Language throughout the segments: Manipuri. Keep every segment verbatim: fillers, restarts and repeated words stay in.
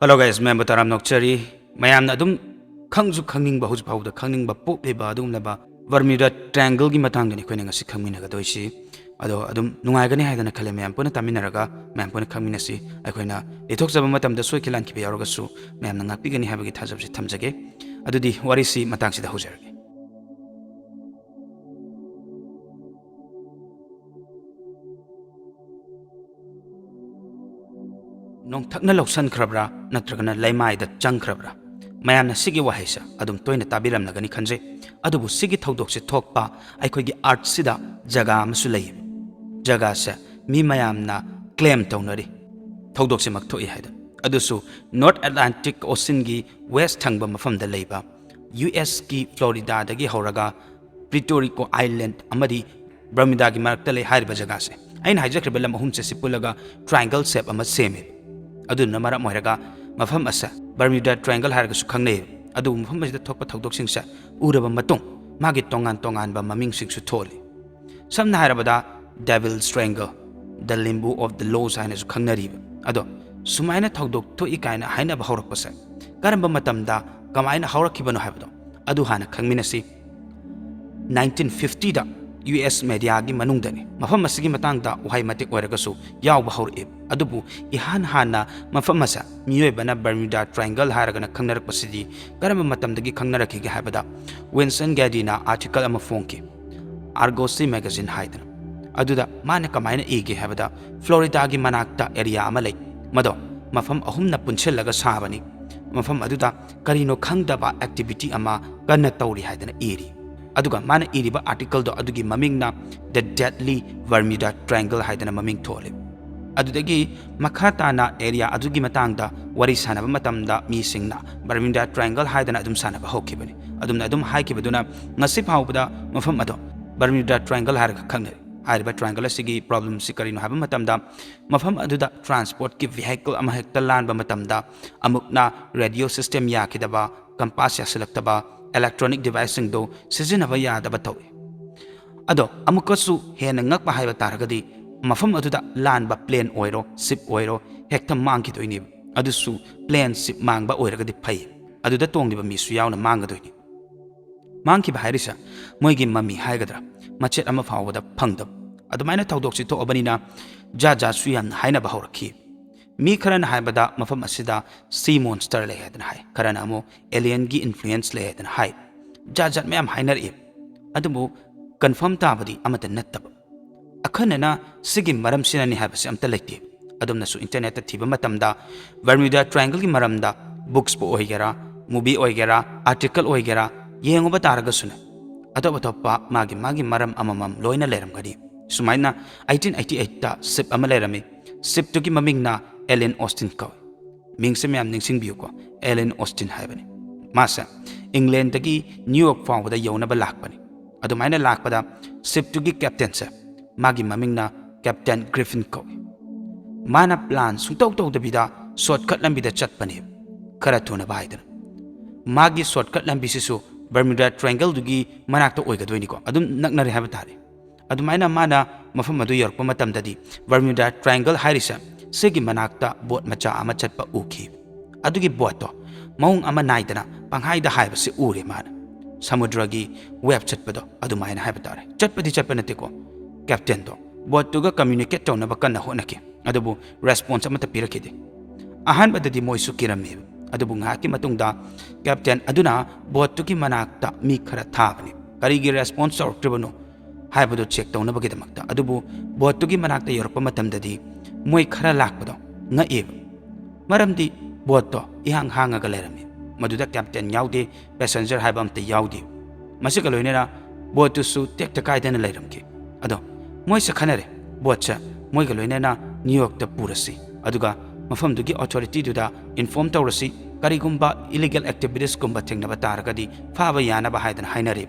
Hello guys, ꯃꯌꯥꯝꯕꯨ ꯇꯔꯥꯝꯅ ꯑꯣꯛꯆꯔꯤ꯫ ꯃꯌꯥꯝꯅ ꯑꯗꯨꯝ ꯈꯪꯁꯨ ꯈꯪꯅꯤꯡꯕ, ꯍꯧꯖꯤꯛ ꯐꯥꯎꯕꯗ ꯈꯪꯅꯤꯡꯕ ꯄꯣꯛꯂꯤꯕ ꯑꯗꯨꯒꯨꯝꯂꯕ Bermuda Triangle ꯒꯤ ꯃꯇꯥꯡꯗꯅꯤ ꯑꯩꯈꯣꯏꯅ ꯉꯁꯤ ꯈꯪꯃꯤꯟꯅꯒꯗꯣꯏꯁꯤ꯫ ꯑꯗꯣ ꯑꯗꯨꯝ ꯅꯨꯡꯉꯥꯏꯒꯅꯤ ꯍꯥꯏꯗꯅ ꯈꯜꯂꯦ, ꯃꯌꯥꯝ ꯄꯨꯟꯅ ꯇꯥꯃꯤꯟꯅꯔꯒ ꯃꯌꯥꯝ ꯄꯨꯟꯅ ꯈꯪꯃꯤꯟꯅꯁꯤ꯫ ꯑꯩꯈꯣꯏꯅ ꯂꯤꯊꯣꯛꯆꯕ ꯃꯇꯝꯗ ꯁꯣꯏꯈꯤ ꯂꯥꯟꯈꯤꯕ ꯌꯥꯎꯔꯒꯁꯨ ꯃꯌꯥꯝꯅ ꯉꯥꯛꯄꯤꯒꯅꯤ ꯍꯥꯏꯕꯒꯤ ꯊꯥꯖꯕꯁꯤ ꯊꯝꯖꯒꯦ꯫ ꯑꯗꯨꯗꯤ ꯋꯥꯔꯤꯁꯤ ꯃꯇꯥꯡꯁꯤꯗ ꯍꯧꯖꯔꯒꯦ꯫ ꯅꯣꯡꯊꯛꯅ ꯂꯧꯁꯟꯈ꯭ꯔꯕ꯭ꯔꯥ ꯅꯠꯇ꯭ꯔꯒꯅ ꯂꯩꯃꯥꯏꯗ ꯆꯪꯈ꯭ꯔꯕ꯭ꯔꯥ? ꯃꯌꯥꯝꯅ ꯁꯤꯒꯤ ꯋꯥꯍꯩꯁꯦ ꯑꯗꯨꯝ ꯇꯣꯏꯅ ꯇꯥꯕꯤꯔꯝꯂꯒꯅꯤ ꯈꯟꯖꯩ꯫ ꯑꯗꯨꯕꯨ ꯁꯤꯒꯤ ꯊꯧꯗꯣꯛꯁꯦ ꯊꯣꯛꯄ ꯑꯩꯈꯣꯏꯒꯤ Earth ꯁꯤꯗ ꯖꯒꯥ ꯑꯃꯁꯨ ꯂꯩꯌꯦꯕ꯫ ꯖꯒꯥꯁꯦ ꯃꯤ ꯃꯌꯥꯝꯅ claim ꯇꯧꯅꯔꯤ, ꯊꯧꯗꯣꯛꯁꯤꯃꯛ ꯊꯣꯛꯏ ꯍꯥꯏꯗꯅ꯫ ꯑꯗꯨꯁꯨ North Atlantic Ocean ꯒꯤ west ꯊꯪꯕ ꯃꯐꯝꯗ ꯂꯩꯕ ꯌꯨ ꯑꯦꯁ ꯀꯤ Florida ꯗꯒꯤ ꯍꯧꯔꯒ Puerto Rico Island ꯑꯃꯗꯤ Bermuda ꯒꯤ ꯃꯔꯛꯇ ꯂꯩ ꯍꯥꯏꯔꯤꯕ ꯖꯒꯥꯁꯦ꯫ ꯑꯩꯅ ꯍꯥꯏꯖꯈ꯭ꯔꯤꯕ ꯂꯝ ꯑꯍꯨꯝꯁꯦ ꯁꯤ ꯄꯨꯜꯂꯒ triangle shape ꯑꯃ ꯁꯦꯝꯃꯦ꯫ ꯑꯗꯨꯅ ꯃꯔꯝ ꯑꯣꯏꯔꯒ ꯃꯐꯝ ꯑꯁꯦ Bermuda Triangle ꯍꯥꯏꯔꯒꯁꯨ ꯈꯪꯅꯩ꯫ ꯑꯗꯨꯕꯨ ꯃꯐꯝ ꯑꯁꯤꯗ ꯊꯣꯛꯄ ꯊꯧꯗꯣꯛꯁꯤꯡꯁꯦ ꯎꯔꯕ ꯃꯇꯨꯡ ꯃꯥꯒꯤ ꯇꯣꯉꯥꯟ ꯇꯣꯉꯥꯟꯕ ꯃꯃꯤꯡꯁꯤꯡꯁꯨ ꯊꯣꯜꯂꯤ꯫ ꯁꯝꯅ ꯍꯥꯏꯔꯕꯗ Devil's Triangle, the Limbo of the Lost ꯍꯥꯏꯅꯁꯨ ꯈꯪꯅꯔꯤꯕ꯫ ꯑꯗꯣ ꯁꯨꯃꯥꯏꯅ ꯊꯧꯗꯣꯛ ꯊꯣꯛꯏ ꯀꯥꯏꯅ ꯍꯥꯏꯅꯕ ꯍꯧꯔꯛꯄꯁꯦ ꯀꯔꯝꯕ ꯃꯇꯝꯗ ꯀꯃꯥꯏꯅ ꯍꯧꯔꯛꯈꯤꯕꯅꯣ ꯍꯥꯏꯕꯗꯣ ꯑꯗꯨ ꯍꯥꯟꯅ ꯈꯪꯃꯤꯟꯅꯁꯤ꯫ ꯅꯥꯏꯟꯇꯤꯟ ꯐꯤꯐꯇꯤꯗ ꯌꯨ ꯑꯦꯁ media ꯒꯤ ꯃꯅꯨꯡꯗꯅꯤ ꯃꯐꯝ ꯑꯁꯤꯒꯤ ꯃꯇꯥꯡꯗ ꯋꯥꯍꯩ ꯃꯇꯦꯛ ꯑꯣꯏꯔꯒꯁꯨ ꯌꯥꯎꯕ ꯍꯧꯔꯛꯏ꯫ ꯑꯗꯨꯕꯨ ꯏꯍꯥꯟ ꯍꯥꯟꯅ ꯃꯐꯝ ꯑꯁꯦ ꯃꯤꯑꯣꯏꯕꯅ Bermuda Triangle ꯍꯥꯏꯔꯒꯅ ꯈꯪꯅꯔꯛꯄꯁꯤꯗꯤ ꯀꯔꯝꯕ ꯃꯇꯝꯗꯒꯤ ꯈꯪꯅꯔꯛꯈꯤꯒꯦ ꯍꯥꯏꯕꯗ Vincent Gaddy ꯅ article ꯑꯃ ꯐꯣꯡꯈꯤ, Argosy Magazine ꯍꯥꯏꯗꯅ꯫ ꯑꯗꯨꯗ ꯃꯥꯅ ꯀꯃꯥꯏꯅ ꯏꯒꯦ ꯍꯥꯏꯕꯗ, Florida ꯒꯤ ꯃꯅꯥꯛꯇ area ꯑꯃ ꯂꯩ, ꯃꯗꯣ ꯃꯐꯝ ꯑꯍꯨꯝꯅ ꯄꯨꯟꯁꯤꯜꯂꯒ ꯁꯥꯕꯅꯤ꯫ ꯃꯐꯝ ꯑꯗꯨꯗ ꯀꯔꯤꯅꯣ ꯈꯪꯗꯕ activity ꯑꯃ ꯀꯟꯅ ꯇꯧꯔꯤ ꯍꯥꯏꯗꯅ ꯏꯔꯤ꯫ ꯑꯗꯨꯒ ꯃꯥꯅ ꯏꯔꯤꯕ article ꯗꯣ ꯑꯗꯨꯒꯤ ꯃꯃꯤꯡꯅ The Deadly Bermuda Triangle ꯍꯥꯏꯗꯅ ꯃꯃꯤꯡ ꯊꯣꯜꯂꯤ꯫ ꯑꯗꯨꯗꯒꯤ ꯃꯈꯥ ꯇꯥꯅ area ꯑꯗꯨꯒꯤ ꯃꯇꯥꯡꯗ ꯋꯥꯔꯤ ꯁꯥꯟꯅꯕ ꯃꯇꯝꯗ ꯃꯤꯁꯤꯡꯅ Bermuda Triangle ꯍꯥꯏꯗꯅ ꯑꯗꯨꯝ ꯁꯥꯟꯅꯕ ꯍꯧꯈꯤꯕꯅꯤ꯫ ꯑꯗꯨꯝꯅ ꯑꯗꯨꯝ ꯍꯥꯏꯈꯤꯕꯗꯨꯅ ꯉꯁꯤ ꯐꯥꯎꯕꯗ ꯃꯐꯝ ꯑꯗꯣ Bermuda Triangle ꯍꯥꯏꯔꯒ ꯈꯪꯅꯔꯤ꯫ ꯍꯥꯏꯔꯤꯕ triangle ꯑꯁꯤꯒꯤ problem ꯁꯤ ꯀꯔꯤꯅꯣ ꯍꯥꯏꯕ ꯃꯇꯝꯗ, ꯃꯐꯝ ꯑꯗꯨꯗ transport ꯀꯤ vehicle ꯑꯃ ꯍꯦꯛꯇ ꯂꯥꯟꯕ ꯃꯇꯝꯗ ꯑꯃꯨꯛꯅ radio system ꯌꯥꯈꯤꯗꯕ, compass ꯌꯥꯁꯤꯜꯂꯛꯇꯕ, electronic device ꯁꯤꯡꯗꯨ ꯁꯤꯖꯤꯟꯅꯕ ꯌꯥꯗꯕ ꯇꯧꯏ꯫ ꯑꯗꯣ ꯑꯃꯨꯛꯀꯁꯨ ꯍꯦꯟꯅ ꯉꯛꯄ ꯍꯥꯏꯕ ꯇꯥꯔꯒꯗꯤ, ꯃꯐꯝ ꯑꯗꯨꯗ ꯂꯥꯟꯕ plane ꯑꯣꯏꯔꯣ, ship ꯑꯣꯏꯔꯣ, ꯍꯦꯛꯇ ꯃꯥꯡꯈꯤꯗꯣꯏꯅꯦꯕ꯫ ꯑꯗꯨꯁꯨ plane ship ꯃꯥꯡꯕ ꯑꯣꯏꯔꯒꯗꯤ ꯐꯩ, ꯑꯗꯨꯗ ꯇꯣꯡꯂꯤꯕ ꯃꯤꯁꯨ ꯌꯥꯎꯅ ꯃꯥꯡꯒꯗꯣꯏꯅꯤ꯫ ꯃꯥꯡꯈꯤꯕ ꯍꯥꯏꯔꯤꯁꯦ ꯃꯣꯏꯒꯤ ꯃꯃꯤ ꯍꯥꯏꯒꯗ꯭ꯔꯥ, ꯃꯆꯦꯠ ꯑꯃ ꯐꯥꯎꯕꯗ ꯐꯪꯗꯕ꯫ ꯑꯗꯨꯃꯥꯏꯅ ꯊꯧꯗꯣꯛꯁꯤ ꯊꯣꯛꯑꯕꯅꯤꯅ ꯖꯥꯠ ꯖꯥꯠꯁꯨ ꯌꯥꯝꯅ ꯍꯥꯏꯅꯕ ꯍꯧꯔꯛꯈꯤ꯫ ꯃꯤ ꯈꯔꯅ ꯍꯥꯏꯕꯗ ꯃꯐꯝ ꯑꯁꯤꯗ sea monster ꯂꯩ ꯍꯥꯏꯗꯅ ꯍꯥꯏ, ꯈꯔꯅ ꯑꯃꯨꯛ alienꯒꯤ influence ꯂꯩ ꯍꯥꯏꯗꯅ ꯍꯥꯏ꯫ ꯖꯥꯠ ꯖꯥꯠ ꯃꯌꯥꯝ ꯍꯥꯏꯅꯔꯛꯏ, ꯑꯗꯨꯕꯨ confirm ꯇꯥꯕꯗꯤ ꯑꯃꯠꯇ ꯅꯠꯇꯕ꯫ ꯑꯈꯟꯅꯅ ꯁꯤꯒꯤ ꯃꯔꯝꯁꯤꯅꯅꯤ ꯍꯥꯏꯕꯁꯤ ꯑꯝꯇ ꯂꯩꯇꯦ꯫ ꯑꯗꯣꯝꯅꯁꯨ internetꯇ ꯊꯤꯕ ꯃꯇꯝꯗ Bermuda Triangleꯒꯤ ꯃꯔꯝꯗ booksꯄꯨ ꯑꯣꯏꯒꯦꯔꯥ, movie ꯑꯣꯏꯒꯦꯔꯥ, article ꯑꯣꯏꯒꯦꯔꯥ, ꯌꯦꯡꯉꯨꯕ ꯇꯥꯔꯒꯁꯨꯅꯦ, ꯑꯇꯣꯞ ꯑꯇꯣꯞꯄ ꯃꯥꯒꯤ ꯃꯥꯒꯤ ꯃꯔꯝ ꯑꯃꯃꯝ ꯂꯣꯏꯅ ꯂꯩꯔꯝꯒꯅꯤ꯫ ꯁꯨꯃꯥꯏꯅ eighteen eighty eightꯇ ship ꯑꯃ ꯂꯩꯔꯝꯃꯤ꯫ Shipꯇꯨꯒꯤ ꯃꯃꯤꯡꯅ Allen Austin ꯀꯧꯏ꯫ ꯃꯤꯡꯁꯦ ꯃꯌꯥꯝ ꯅꯤꯡꯁꯤꯡꯕꯤꯌꯨꯀꯣ, Allen Austin ꯍꯥꯏꯕꯅꯤ꯫ ꯃꯥꯁꯦ Englandꯗꯒꯤ New York ꯐꯥꯎꯕꯗ ꯌꯧꯅꯕ ꯂꯥꯛꯄꯅꯤ꯫ ꯑꯗꯨꯃꯥꯏꯅ ꯂꯥꯛꯄꯗ shipꯇꯨꯒꯤ captainꯁꯦ, ꯃꯥꯒꯤ ꯃꯃꯤꯡꯅ Captain Griffin ꯀꯧꯏ꯫ ꯃꯥꯅ plan ꯁꯨꯡꯇꯧ ꯇꯧꯗꯕꯤꯗ shortcut ꯂꯝꯕꯤꯗ ꯆꯠꯄꯅꯦꯕ, ꯈꯔ ꯊꯨꯅꯕ ꯍꯥꯏꯗꯅ꯫ ꯃꯥꯒꯤ shortcut ꯂꯝꯕꯤꯁꯤꯁꯨ Bermuda Triangleꯗꯨꯒꯤ ꯃꯅꯥꯛꯇ ꯑꯣꯏꯒꯗꯣꯏꯅꯤꯀꯣ, ꯑꯗꯨꯝ ꯅꯛꯅꯔꯦ ꯍꯥꯏꯕ ꯇꯥꯔꯦ꯫ ꯑꯗꯨꯃꯥꯏꯅ ꯃꯥꯅ ꯃꯐꯝ ꯑꯗꯨ ꯌꯧꯔꯛꯄ ꯃꯇꯝꯗꯗꯤ Bermuda Triangle ꯍꯥꯏꯔꯤꯁꯦ ꯁꯤꯒꯤ ꯃꯅꯥꯛꯇ boat ꯃꯆꯥ ꯑꯃ ꯆꯠꯄ ꯎꯈꯤ꯫ ꯑꯗꯨꯒꯤ boatꯇꯣ ꯃꯑꯣꯡ ꯑꯃ ꯅꯥꯏꯗꯅ ꯄꯪꯍꯥꯏꯗ ꯍꯥꯏꯕꯁꯤ ꯎꯔꯦ ꯃꯥꯅ꯫ ꯁꯃꯨꯗ꯭ꯔꯒꯤ wave ꯆꯠꯄꯗꯣ ꯑꯗꯨꯃꯥꯏꯅ ꯍꯥꯏꯕ ꯇꯥꯔꯦ꯫ ꯆꯠꯄꯗꯤ ꯆꯠꯄ ꯅꯠꯇꯦꯀꯣ, captainꯗꯣ boatꯇꯨꯒ communicate ꯇꯧꯅꯕ ꯀꯟꯅ ꯍꯣꯠꯅꯈꯤ, ꯑꯗꯨꯕꯨ response ꯑꯃꯠꯇ ꯄꯤꯔꯛꯈꯤꯗꯦ꯫ ꯑꯍꯥꯟꯕꯗꯗꯤ ꯃꯣꯏꯁꯨ ꯀꯤꯔꯝꯃꯦꯕ, ꯑꯗꯨꯕꯨ ꯉꯥꯏꯍꯥꯛꯀꯤ ꯃꯇꯨꯡꯗ captain ꯑꯗꯨꯅ boatꯇꯨꯒꯤ ꯃꯅꯥꯛꯇ ꯃꯤ ꯈꯔ ꯊꯥꯕꯅꯤ꯫ ꯀꯔꯤꯒꯤ response ꯇꯧꯔꯛꯇ꯭ꯔꯤꯕꯅꯣ ꯍꯥꯏꯕꯗꯨ check ꯇꯧꯅꯕꯒꯤꯗꯃꯛꯇ꯫ ꯑꯗꯨꯕꯨ boatꯇꯨꯒꯤ ꯃꯅꯥꯛꯇ ꯌꯧꯔꯛꯄ ꯃꯇꯝꯗꯗꯤ ꯃꯣꯏ ꯈꯔ ꯂꯥꯛꯄꯗꯣ ꯉꯛꯑꯦꯕ꯫ ꯃꯔꯝꯗꯤ boatꯇꯣ ꯏꯍꯥꯡ ꯍꯥꯡꯉꯒ ꯂꯩꯔꯝꯃꯤ꯫ ꯃꯗꯨꯗ captain ꯌꯥꯎꯗꯦ, passenger ꯍꯥꯏꯕ ꯑꯝꯇ ꯌꯥꯎꯗꯦ꯫ ꯃꯁꯤꯒ ꯂꯣꯏꯅꯅ boatꯇꯨꯁꯨ ꯇꯦꯛꯇ ꯀꯥꯏꯗꯅ ꯂꯩꯔꯝꯈꯤ꯫ ꯑꯗꯣ ꯃꯣꯏꯁꯦ ꯈꯟꯅꯔꯦ, boatꯁꯦ ꯃꯣꯏꯒ ꯂꯣꯏꯅꯅ New Yorkꯇ ꯄꯨꯔꯁꯤ, ꯑꯗꯨꯒ ꯃꯐꯝꯗꯨꯒꯤ authorityꯗꯨꯗ inform ꯇꯧꯔꯁꯤ, ꯀꯔꯤꯒꯨꯝꯕ illegal activitiesꯀꯨꯝꯕ ꯊꯦꯡꯅꯕ ꯇꯥꯔꯒꯗꯤ ꯐꯥꯕ ꯌꯥꯅꯕ ꯍꯥꯏꯗꯅ ꯍꯥꯏꯅꯔꯦ꯫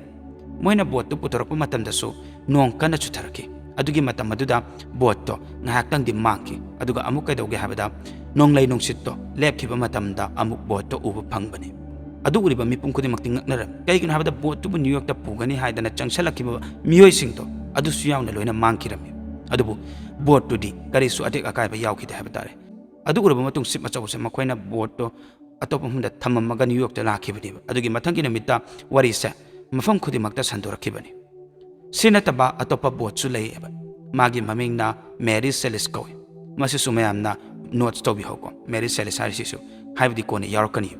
ꯃꯣꯏꯅ boatꯇꯨ ꯄꯨꯊꯣꯔꯛꯄ ꯃꯇꯝꯗꯁꯨ ꯅꯣꯡ ꯀꯟꯅ ꯆꯨꯊꯔꯛꯈꯤ꯫ ꯑꯗꯨꯒꯤ ꯃꯇꯝ ꯑꯗꯨꯗ boatꯇꯣ ꯉꯥꯏꯍꯥꯛꯇꯪꯗꯤ ꯃꯥꯡꯈꯤ, ꯑꯗꯨꯒ ꯑꯃꯨꯛ ꯀꯩꯗꯧꯒꯦ ꯍꯥꯏꯕꯗ ꯅꯣꯡꯂꯩ ꯅꯨꯡꯁꯤꯠꯇꯣ ꯂꯦꯞꯈꯤꯕ ꯃꯇꯝꯗ ꯑꯃꯨꯛ boatꯇꯣ ꯎꯕ ꯐꯪꯕꯅꯤ꯫ ꯑꯗꯨ ꯎꯔꯤꯕ ꯃꯤꯄꯨꯝ ꯈꯨꯗꯤꯡꯃꯛꯇꯤ ꯉꯛꯅꯔꯝꯃꯤ꯫ ꯀꯩꯒꯤꯅꯣ ꯍꯥꯏꯕꯗ boatꯇꯨꯕꯨ New Yorkꯇ ꯄꯨꯒꯅꯤ ꯍꯥꯏꯗꯅ ꯆꯪꯁꯤꯜꯂꯛꯈꯤꯕ ꯃꯤꯑꯣꯏꯁꯤꯡꯗꯣ ꯑꯗꯨꯁꯨ ꯌꯥꯎꯅ ꯂꯣꯏꯅ ꯃꯥꯡꯈꯤꯔꯝꯃꯤ꯫ ꯑꯗꯨꯕꯨ boatꯇꯨꯗꯤ ꯀꯔꯤꯁꯨ ꯑꯇꯦꯛ ꯑꯀꯥꯏꯕ ꯌꯥꯎꯈꯤꯗꯦ ꯍꯥꯏꯕ ꯇꯥꯔꯦ꯫ ꯑꯗꯨ ꯎꯔꯕ ꯃꯇꯨꯡ ship ꯑꯆꯧꯕꯁꯦ ꯃꯈꯣꯏꯅ boatꯇꯣ ꯑꯇꯣꯞꯄ ꯃꯐꯝꯗ ꯊꯝꯃꯝꯃꯒ New Yorkꯇ ꯂꯥꯛꯈꯤꯕꯅꯦꯕ꯫ ꯑꯗꯨꯒꯤ ꯃꯊꯪꯒꯤ ꯅꯨꯃꯤꯠꯇ ꯋꯥꯔꯤꯁꯦ ꯃꯐꯝ ꯈꯨꯗꯤꯡꯃꯛꯇ ꯁꯟꯗꯣꯔꯛꯈꯤꯕꯅꯤ꯫ ꯁꯤ ꯅꯠꯇꯕ ꯑꯇꯣꯞꯄ boatꯁꯨ ꯂꯩꯌꯦꯕ꯫ ꯃꯥꯒꯤ ꯃꯃꯤꯡꯅ Mary Celeste ꯀꯧꯏ꯫ ꯃꯁꯤꯁꯨ ꯃꯌꯥꯝꯅ notes ꯇꯧꯕꯤꯍꯧꯀꯣ, Mary Celeste ꯍꯥꯏꯔꯤꯁꯤꯁꯨ, ꯍꯥꯏꯕꯗꯤ ꯀꯣꯟꯅ ꯌꯥꯎꯔꯛꯀꯅꯤ꯫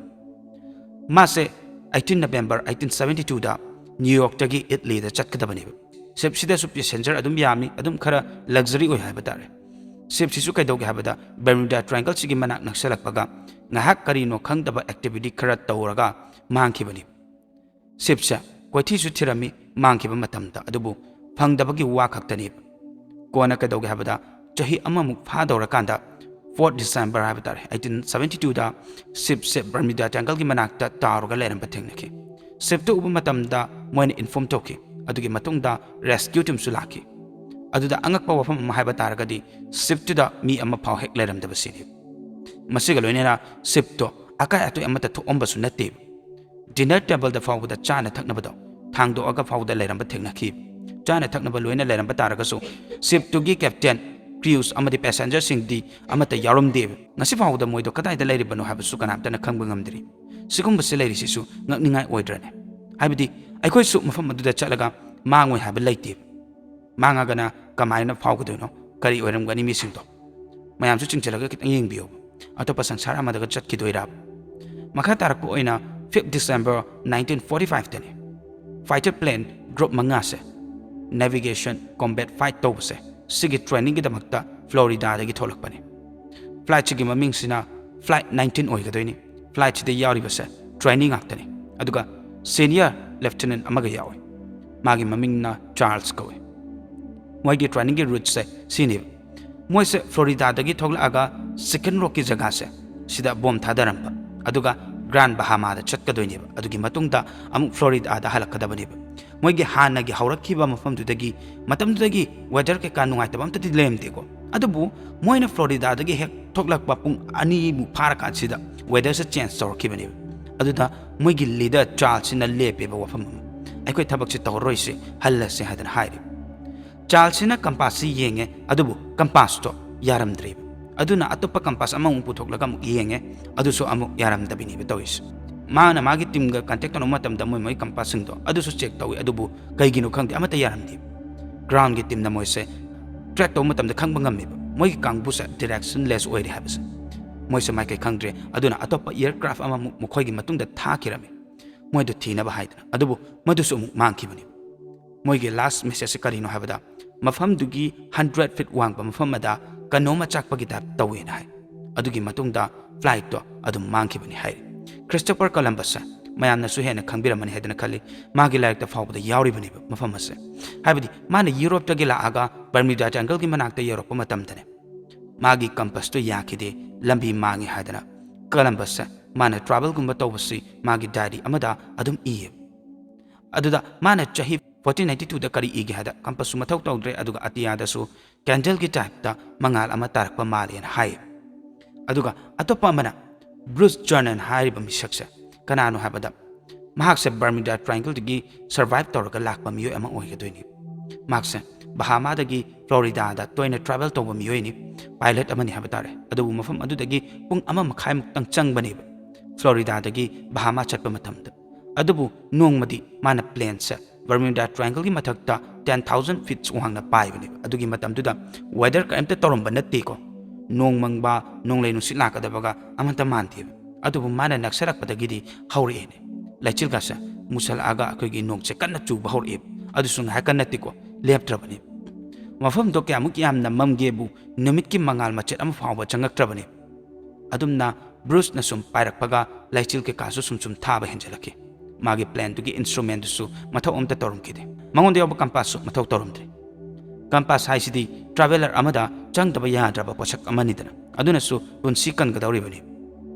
ꯃꯥꯁꯦ eighteen November eighteen seventy twoꯗ New Yorkꯇꯒꯤ Italyꯗ ꯆꯠꯀꯗꯕꯅꯦꯕ꯫ Shipꯁꯤꯗꯁꯨ passenger ꯑꯗꯨꯝ ꯌꯥꯝꯃꯤ, ꯑꯗꯨꯝ ꯈꯔ luxury ꯑꯣꯏ ꯍꯥꯏꯕ ꯇꯥꯔꯦ꯫ Shipꯁꯤꯁꯨ ꯀꯩꯗꯧꯒꯦ ꯍꯥꯏꯕꯗ Bermuda Triangleꯁꯤꯒꯤ ꯃꯅꯥꯛ ꯅꯛꯁꯜꯂꯛꯄꯒ ꯉꯥꯏꯍꯥꯛ ꯀꯔꯤꯅꯣ ꯈꯪꯗꯕ activity ꯈꯔ ꯇꯧꯔꯒ ꯃꯥꯡꯈꯤꯕꯅꯤ꯫ Shipꯁꯦ ꯀꯣꯏꯊꯤꯁꯨ ꯊꯤꯔꯝꯃꯤ ꯃꯥꯡꯈꯤꯕ ꯃꯇꯝꯗ, ꯑꯗꯨꯕꯨ ꯐꯪꯗꯕꯒꯤ ꯋꯥ ꯈꯛꯇꯅꯦꯕ꯫ ꯀꯣꯟꯅ ꯀꯩꯗꯧꯒꯦ ꯍꯥꯏꯕꯗ ꯆꯍꯤ ꯑꯃꯃꯨꯛ ꯐꯥꯗꯧꯔꯀꯥꯟꯗ fourth December ꯍꯥꯏꯕ ꯇꯥꯔꯦ, eighteen seventy twoꯗ shipꯁꯦ Bermuda Triangleꯒꯤ ꯃꯅꯥꯛꯇ ꯇꯥꯔꯒ ꯂꯩꯔꯝꯕ ꯊꯦꯡꯅꯈꯤ꯫ Shipꯇꯨ ꯎꯕ ꯃꯇꯝꯗ ꯃꯣꯏꯅ inform ꯇꯧꯈꯤ꯫ ꯑꯗꯨꯒꯤ ꯃꯇꯨꯡꯗ rescue teamꯁꯨ ꯂꯥꯛꯈꯤ꯫ ꯑꯗꯨꯗ ꯑꯉꯛꯄ ꯋꯥꯐꯝ ꯑꯃ ꯍꯥꯏꯕ ꯇꯥꯔꯒꯗꯤ shipꯇꯨꯗ ꯃꯤ ꯑꯃ ꯐꯥꯎ ꯍꯦꯛ ꯂꯩꯔꯝꯗꯕꯁꯤꯅꯤ꯫ ꯃꯁꯤꯒ ꯂꯣꯏꯅꯅ shipꯇꯣ ꯑꯀꯥꯏ ꯑꯇꯣꯏ ꯑꯃꯠꯇ ꯊꯣꯛꯑꯝꯕꯁꯨ ꯅꯠꯇꯦ꯫ Dinner tableꯗ ꯐꯥꯎꯕꯗ ꯆꯥꯅ ꯊꯛꯅꯕꯗꯣ ꯊꯥꯡꯗꯣꯛꯑꯒ ꯐꯥꯎꯕꯗ ꯂꯩꯔꯝꯕ ꯊꯦꯡꯅꯈꯤ꯫ ꯆꯥꯅ ꯊꯛꯅꯕ ꯂꯣꯏꯅ ꯂꯩꯔꯝꯕ ꯇꯥꯔꯒꯁꯨ shipꯇꯨꯒꯤ captain, crews ꯑꯃꯗꯤ passengerꯁꯤꯡꯗꯤ ꯑꯃꯠꯇ ꯌꯥꯎꯔꯝꯗꯦ꯫ ꯉꯁꯤ ꯐꯥꯎꯕꯗ ꯃꯣꯏꯗꯣ ꯀꯗꯥꯏꯗ ꯂꯩꯔꯤꯕꯅꯣ ꯍꯥꯏꯕꯁꯨ ꯀꯅꯥꯝꯇꯅ ꯈꯪꯕ ꯉꯝꯗ꯭ꯔꯤ꯫ ꯁꯤꯒꯨꯝꯕꯁꯤ ꯂꯩꯔꯤꯁꯤꯁꯨ ꯉꯛꯅꯤꯡꯉꯥꯏ ꯑꯣꯏꯗ꯭ꯔꯅꯦ? ꯍꯥꯏꯕꯗꯤ ꯑꯩꯈꯣꯏꯁꯨ ꯃꯐꯝ ꯑꯗꯨꯗ ꯆꯠꯂꯒ ꯃꯥꯡꯉꯣꯏ ꯍꯥꯏꯕ ꯂꯩꯇꯦ꯫ ꯃꯥꯡꯉꯒꯅ ꯀꯃꯥꯏꯅ ꯐꯥꯎꯒꯗꯣꯏꯅꯣ? ꯀꯔꯤ ꯑꯣꯏꯔꯝꯒꯅꯤ ꯃꯤꯁꯤꯡꯗꯣ? ꯃꯌꯥꯝꯁꯨ ꯆꯤꯡꯁꯤꯜꯂꯒ ꯈꯤꯇꯪ ꯌꯦꯡꯕꯤꯌꯨ꯫ ꯑꯇꯣꯞꯄ ꯁꯪꯁꯥꯔ ꯑꯃꯗꯒ ꯆꯠꯈꯤꯗꯣꯏꯔꯥ? ꯃꯈꯥ ꯇꯥꯔꯛꯄ ꯑꯣꯏꯅ fifth December nineteen forty fiveꯇꯅꯤ꯫ Fighter plane group ꯃꯉꯥꯁꯦ navigation combat fight ꯇꯧꯕꯁꯦ ꯁꯤꯒꯤ trainingꯒꯤꯗꯃꯛꯇ Floridaꯗꯒꯤ ꯊꯣꯛꯂꯛꯄꯅꯤ꯫ Flightꯁꯤꯒꯤ ꯃꯃꯤꯡꯁꯤꯅ Flight nineteen ꯑꯣꯏꯒꯗꯣꯏꯅꯤ꯫ Flightꯁꯤꯗ ꯌꯥꯎꯔꯤꯕꯁꯦ training ꯉꯥꯛꯇꯅꯤ꯫ ꯑꯗꯨꯒ senior lieutenant ꯑꯃꯒ ꯌꯥꯎꯏ꯫ ꯃꯥꯒꯤ ꯃꯃꯤꯡꯅ ꯆꯥꯔꯜꯁ ꯀꯧꯏ꯫ ꯃꯣꯏꯒꯤ trainingꯒꯤ routeꯁꯦ ꯁꯤꯅꯦꯕ꯫ ꯃꯣꯏꯁꯦ Floridaꯗꯒꯤ ꯊꯣꯛꯂꯛꯑꯒ Chicken Rockꯀꯤ ꯖꯒꯥꯁꯦ ꯁꯤꯗ bomb ꯊꯥꯗꯔꯝꯕ, ꯑꯗꯨꯒ Grand Bahamaꯗ ꯆꯠꯀꯗꯣꯏꯅꯦꯕ꯫ ꯑꯗꯨꯒꯤ ꯃꯇꯨꯡꯗ ꯑꯃꯨꯛ Floridaꯗ ꯍꯜꯂꯛꯀꯗꯕꯅꯦꯕ꯫ ꯃꯣꯏꯒꯤ ꯍꯥꯟꯅꯒꯤ ꯍꯧꯔꯛꯈꯤꯕ ꯃꯐꯝꯗꯨꯗꯒꯤ, ꯃꯇꯝꯗꯨꯗꯒꯤ weather ꯀꯩꯀꯥ ꯅꯨꯡꯉꯥꯏꯇꯕ ꯑꯝꯇꯗꯤ ꯂꯩꯔꯝꯗꯦꯀꯣ꯫ ꯑꯗꯨꯕꯨ ꯃꯣꯏꯅ Floridaꯗꯒꯤ ꯍꯦꯛ ꯊꯣꯛꯂꯛꯄ ꯄꯨꯡ ꯑꯅꯤꯃꯨꯛ ꯐꯥꯔꯀꯥꯟꯁꯤꯗ weatherꯁꯦ change ꯇꯧꯔꯛꯈꯤꯕꯅꯦꯕ꯫ ꯑꯗꯨꯗ ꯃꯣꯏꯒꯤ leader ꯆꯥꯔꯜꯁꯁꯤꯅ ꯂꯦꯞꯄꯦꯕ ꯋꯥꯐꯝ ꯑꯃ, "ꯑꯩꯈꯣꯏ ꯊꯕꯛꯁꯦ ꯇꯧꯔꯔꯣꯏꯁꯦ, ꯍꯜꯂꯁꯦ" ꯍꯥꯏꯗꯅ ꯍꯥꯏꯔꯦ꯫ ꯆꯥꯔꯜꯁꯁꯤꯅ compassꯁꯤ ꯌꯦꯡꯉꯦ, ꯑꯗꯨꯕꯨ compassꯇꯣ ꯌꯥꯔꯝꯗ꯭ꯔꯦꯕ꯫ ꯑꯗꯨꯅ ꯑꯇꯣꯞꯄ ꯀꯝꯄꯥꯁ ꯑꯃꯃꯨꯛ ꯄꯨꯊꯣꯛꯂꯒ ꯑꯃꯨꯛ ꯌꯦꯡꯉꯦ, ꯑꯗꯨꯁꯨ ꯑꯃꯨꯛ ꯌꯥꯔꯝꯗꯕꯤꯅꯦꯕ ꯇꯧꯔꯤꯁꯦ꯫ ꯃꯥꯅ ꯃꯥꯒꯤ ꯇꯤꯝꯒ ꯀꯟꯇꯦꯛ ꯇꯧꯅꯕ ꯃꯇꯝꯗ ꯃꯣꯏ ꯃꯣꯏ ꯀꯝꯄꯥꯁꯁꯤꯡꯗꯣ ꯑꯗꯨꯁꯨ ꯆꯦꯛ ꯇꯧꯏ, ꯑꯗꯨꯕꯨ ꯀꯩꯒꯤꯅꯣ ꯈꯪꯗꯦ, ꯑꯃꯠꯇ ꯌꯥꯔꯝꯗꯦ꯫ ꯒ꯭ꯔꯥꯎꯟꯒꯤ ꯇꯤꯝꯅ ꯃꯣꯏꯁꯦ ꯇ꯭ꯔꯦꯛ ꯇꯧꯕ ꯃꯇꯝꯗ ꯈꯪꯕ ꯉꯝꯃꯦꯕ ꯃꯣꯏꯒꯤ ꯀꯥꯡꯕꯨꯁꯦ ꯗꯤꯔꯦꯛꯁꯟꯂꯦꯁ ꯑꯣꯏꯔꯦ ꯍꯥꯏꯕꯁꯦ꯫ ꯃꯣꯏꯁꯦ ꯃꯥꯏꯀꯩ ꯈꯪꯗ꯭ꯔꯦ꯫ ꯑꯗꯨꯅ ꯑꯇꯣꯞꯄ ꯑꯦꯌꯔꯀ꯭ꯔꯥꯐ ꯑꯃꯃꯨꯛ ꯃꯈꯣꯏꯒꯤ ꯃꯇꯨꯡꯗ ꯊꯥꯈꯤꯔꯝꯃꯤ, ꯃꯣꯏꯗꯣ ꯊꯤꯅꯕ ꯍꯥꯏꯗꯅ꯫ ꯑꯗꯨꯕꯨ ꯃꯗꯨꯁꯨ ꯑꯃꯨꯛ ꯃꯥꯡꯈꯤꯕꯅꯤ꯫ ꯃꯣꯏꯒꯤ ꯂꯥꯁ ꯃꯦꯁꯦꯖꯁꯦ ꯀꯔꯤꯅꯣ ꯍꯥꯏꯕꯗ, ꯃꯐꯝꯗꯨꯒꯤ ꯍꯟꯗ꯭ꯔꯦꯠ ꯐꯤꯠ ꯋꯥꯡꯕ ꯃꯐꯝ ꯑꯃꯗ ꯀꯩꯅꯣꯝꯃ ꯆꯥꯛꯄꯒꯤ ꯇꯥꯏꯞ ꯇꯧꯋꯦꯅ ꯍꯥꯏ꯫ ꯑꯗꯨꯒꯤ ꯃꯇꯨꯡꯗ ꯐ꯭ꯂꯥꯏꯠꯇꯣ ꯑꯗꯨꯝ ꯃꯥꯡꯈꯤꯕꯅꯤ ꯍꯥꯏꯔꯤ꯫ ꯈ꯭ꯔꯤꯁꯇꯣꯐꯔ ꯀꯣꯂꯝꯕꯁꯁꯦ ꯃꯌꯥꯝꯅꯁꯨ ꯍꯦꯟꯅ ꯈꯪꯕꯤꯔꯝꯃꯅꯤ ꯍꯥꯏꯗꯅ ꯈꯜꯂꯤ꯫ ꯃꯥꯒꯤ ꯂꯥꯏꯔꯤꯛꯇ ꯐꯥꯎꯕꯗ ꯌꯥꯎꯔꯤꯕꯅꯦꯕ ꯃꯐꯝ ꯑꯁꯦ꯫ ꯍꯥꯏꯕꯗꯤ ꯃꯥꯅ ꯌꯨꯔꯣꯞꯇꯒꯤ ꯂꯥꯛꯑꯒ ꯕꯔꯃꯨꯗꯥ ꯇ꯭ꯔꯥꯏꯡꯒꯜꯒꯤ ꯃꯅꯥꯛꯇ ꯌꯧꯔꯛꯄ ꯃꯇꯝꯗꯅꯦ, ꯃꯥꯒꯤ ꯀꯝꯄꯁꯇꯣ ꯌꯥꯈꯤꯗꯦ, ꯂꯝꯕꯤ ꯃꯥꯡꯉꯤ ꯍꯥꯏꯗꯅ꯫ ꯀꯣꯂꯝꯕꯁꯁꯦ ꯃꯥꯅ ꯇ꯭ꯔꯥꯚꯦꯜꯒꯨꯝꯕ ꯇꯧꯕꯁꯤ ꯃꯥꯒꯤ ꯗꯥꯏꯔꯤ ꯑꯃꯗ ꯑꯗꯨꯝ ꯏꯌꯦꯕ꯫ ꯑꯗꯨꯗ ꯃꯥꯅ ꯆꯍꯤ ꯐꯣꯔꯇꯤꯟ ꯑꯩꯠꯇꯤ ꯇꯨꯗ ꯀꯔꯤ ꯏꯒꯦ ꯍꯥꯏꯗ, ꯀꯝꯄꯁꯁꯨ ꯃꯊꯧ ꯇꯧꯗ꯭ꯔꯦ, ꯑꯗꯨꯒ ꯑꯇꯤꯌꯥꯗꯁꯨ ꯀꯦꯟꯗꯜꯒꯤ ꯇꯥꯏꯞꯇ ꯃꯉꯥꯜ ꯑꯃ ꯇꯥꯔꯛꯄ ꯃꯥꯜꯂꯦꯅ ꯍꯥꯏ꯫ ꯑꯗꯨꯒ ꯑꯇꯣꯞꯄ ꯑꯃꯅ ꯕ꯭ꯔꯨꯁ ꯖꯔꯅꯟ ꯍꯥꯏꯔꯤꯕ ꯃꯤꯁꯛꯁꯦ ꯀꯅꯥꯅꯣ ꯍꯥꯏꯕꯗ, ꯃꯍꯥꯛꯁꯦ ꯕꯔꯃꯨꯗꯥ ꯇ꯭ꯔꯥꯏꯡꯒꯜꯗꯒꯤ ꯁꯔꯚꯥꯏꯚ ꯇꯧꯔꯒ ꯂꯥꯛꯄ ꯃꯤꯑꯣꯏ ꯑꯃ ꯑꯣꯏꯒꯗꯣꯏꯅꯤ꯫ ꯃꯍꯥꯛꯁꯦ ꯕꯍꯥꯃꯥꯗꯒꯤ ꯐ꯭ꯂꯣꯔꯤꯗꯥꯗ ꯇꯣꯏꯅ ꯇ꯭ꯔꯥꯚꯦꯜ ꯇꯧꯕ ꯃꯤꯑꯣꯏꯅꯤ, ꯄꯥꯏꯂꯠ ꯑꯃꯅꯤ ꯍꯥꯏꯕ ꯇꯥꯔꯦ꯫ ꯑꯗꯨꯕꯨ ꯃꯐꯝ ꯑꯗꯨꯗꯒꯤ ꯄꯨꯡ ꯑꯃ ꯃꯈꯥꯏꯃꯨꯛꯇꯪ ꯆꯪꯕꯅꯦꯕ ꯐ꯭ꯂꯣꯔꯤꯗꯥꯗꯒꯤ ꯕꯍꯥꯃꯥ ꯆꯠꯄ ꯃꯇꯝꯗ꯫ ꯑꯗꯨꯕꯨ ꯅꯣꯡꯃꯗꯤ ꯃꯥꯅ ꯄ꯭ꯂꯦꯟꯁꯦ ꯕꯔꯃꯨꯗꯥ ꯇ꯭ꯔꯥꯏꯡꯒꯜꯒꯤ ꯃꯊꯛꯇ ꯇꯦꯟ ꯊꯥꯎꯖꯟ ꯐꯤꯠꯁ ꯋꯥꯡꯅ ꯄꯥꯏꯕꯅꯦꯕ꯫ ꯑꯗꯨꯒꯤ ꯃꯇꯝꯗꯨꯗ ꯋꯦꯗꯔ ꯀꯔꯤꯝꯇ ꯇꯧꯔꯝꯕ ꯅꯠꯇꯦꯀꯣ, ꯅꯣꯡ ꯃꯪꯕ, ꯅꯣꯡꯂꯩ ꯅꯨꯡꯁꯤꯠ ꯂꯥꯛꯀꯗꯕꯒ ꯑꯃꯠꯇ ꯃꯥꯟꯗꯦꯕ꯫ ꯑꯗꯨꯕꯨ ꯃꯥꯅ ꯅꯛꯁꯔꯛꯄꯗꯒꯤꯗꯤ ꯍꯧꯔꯛꯑꯦꯅꯦ, ꯂꯩꯆꯤꯜꯒꯁꯦ ꯃꯨꯁꯜꯂꯛꯑꯒ ꯑꯩꯈꯣꯏꯒꯤ ꯅꯣꯡꯁꯦ ꯀꯟꯅ ꯆꯨꯕ ꯍꯧꯔꯛꯑꯦꯕ꯫ ꯑꯗꯨꯁꯨ ꯉꯥꯏꯍꯥꯛꯀ ꯅꯠꯇꯦꯀꯣ, ꯂꯦꯞꯇ꯭ꯔꯕꯅꯦꯕ꯫ ꯃꯐꯝꯗꯣ ꯀꯌꯥꯃꯨꯛ ꯌꯥꯝꯅ ꯃꯝꯒꯦꯕꯨ ꯅꯨꯃꯤꯠꯀꯤ ꯃꯉꯥꯜ ꯃꯆꯦꯠ ꯑꯃ ꯐꯥꯎꯕ ꯆꯪꯉꯛꯇ꯭ꯔꯕꯅꯦꯕ꯫ ꯑꯗꯨꯝꯅ ꯕ꯭ꯔꯨꯁꯅ ꯁꯨꯝ ꯄꯥꯏꯔꯛꯄꯒ ꯂꯩꯆꯤꯜ ꯀꯩꯀꯥꯁꯨ ꯁꯨꯝ ꯁꯨꯝ ꯊꯥꯕ ꯍꯦꯟꯖꯜꯂꯛꯈꯤ꯫ ꯃꯥꯒꯤ ꯄ꯭ꯂꯦꯟꯗꯨꯒꯤ ꯏꯟꯁꯇ꯭ꯔꯨꯃꯦꯟꯗꯨꯁꯨ ꯃꯊꯧ ꯑꯝꯇ ꯇꯧꯔꯝꯈꯤꯗꯦ꯫ ꯃꯉꯣꯟꯗ ꯌꯥꯎꯕ ꯀꯝꯄꯥꯁꯁꯨ ꯃꯊꯧ ꯇꯧꯔꯝꯗ꯭ꯔꯦ꯫ ꯀꯝꯄꯥꯁ ꯍꯥꯏꯁꯤꯗꯤ ꯇ꯭ꯔꯥꯚꯦꯂꯔ ꯑꯃꯗ ꯆꯪꯗꯕ ꯌꯥꯗ꯭ꯔꯕ ꯄꯣꯠꯁꯛ ꯑꯃꯅꯤꯗꯅ, ꯑꯗꯨꯅꯁꯨ ꯄꯨꯟꯁꯤ ꯀꯟꯒꯗꯧꯔꯤꯕꯅꯤ꯫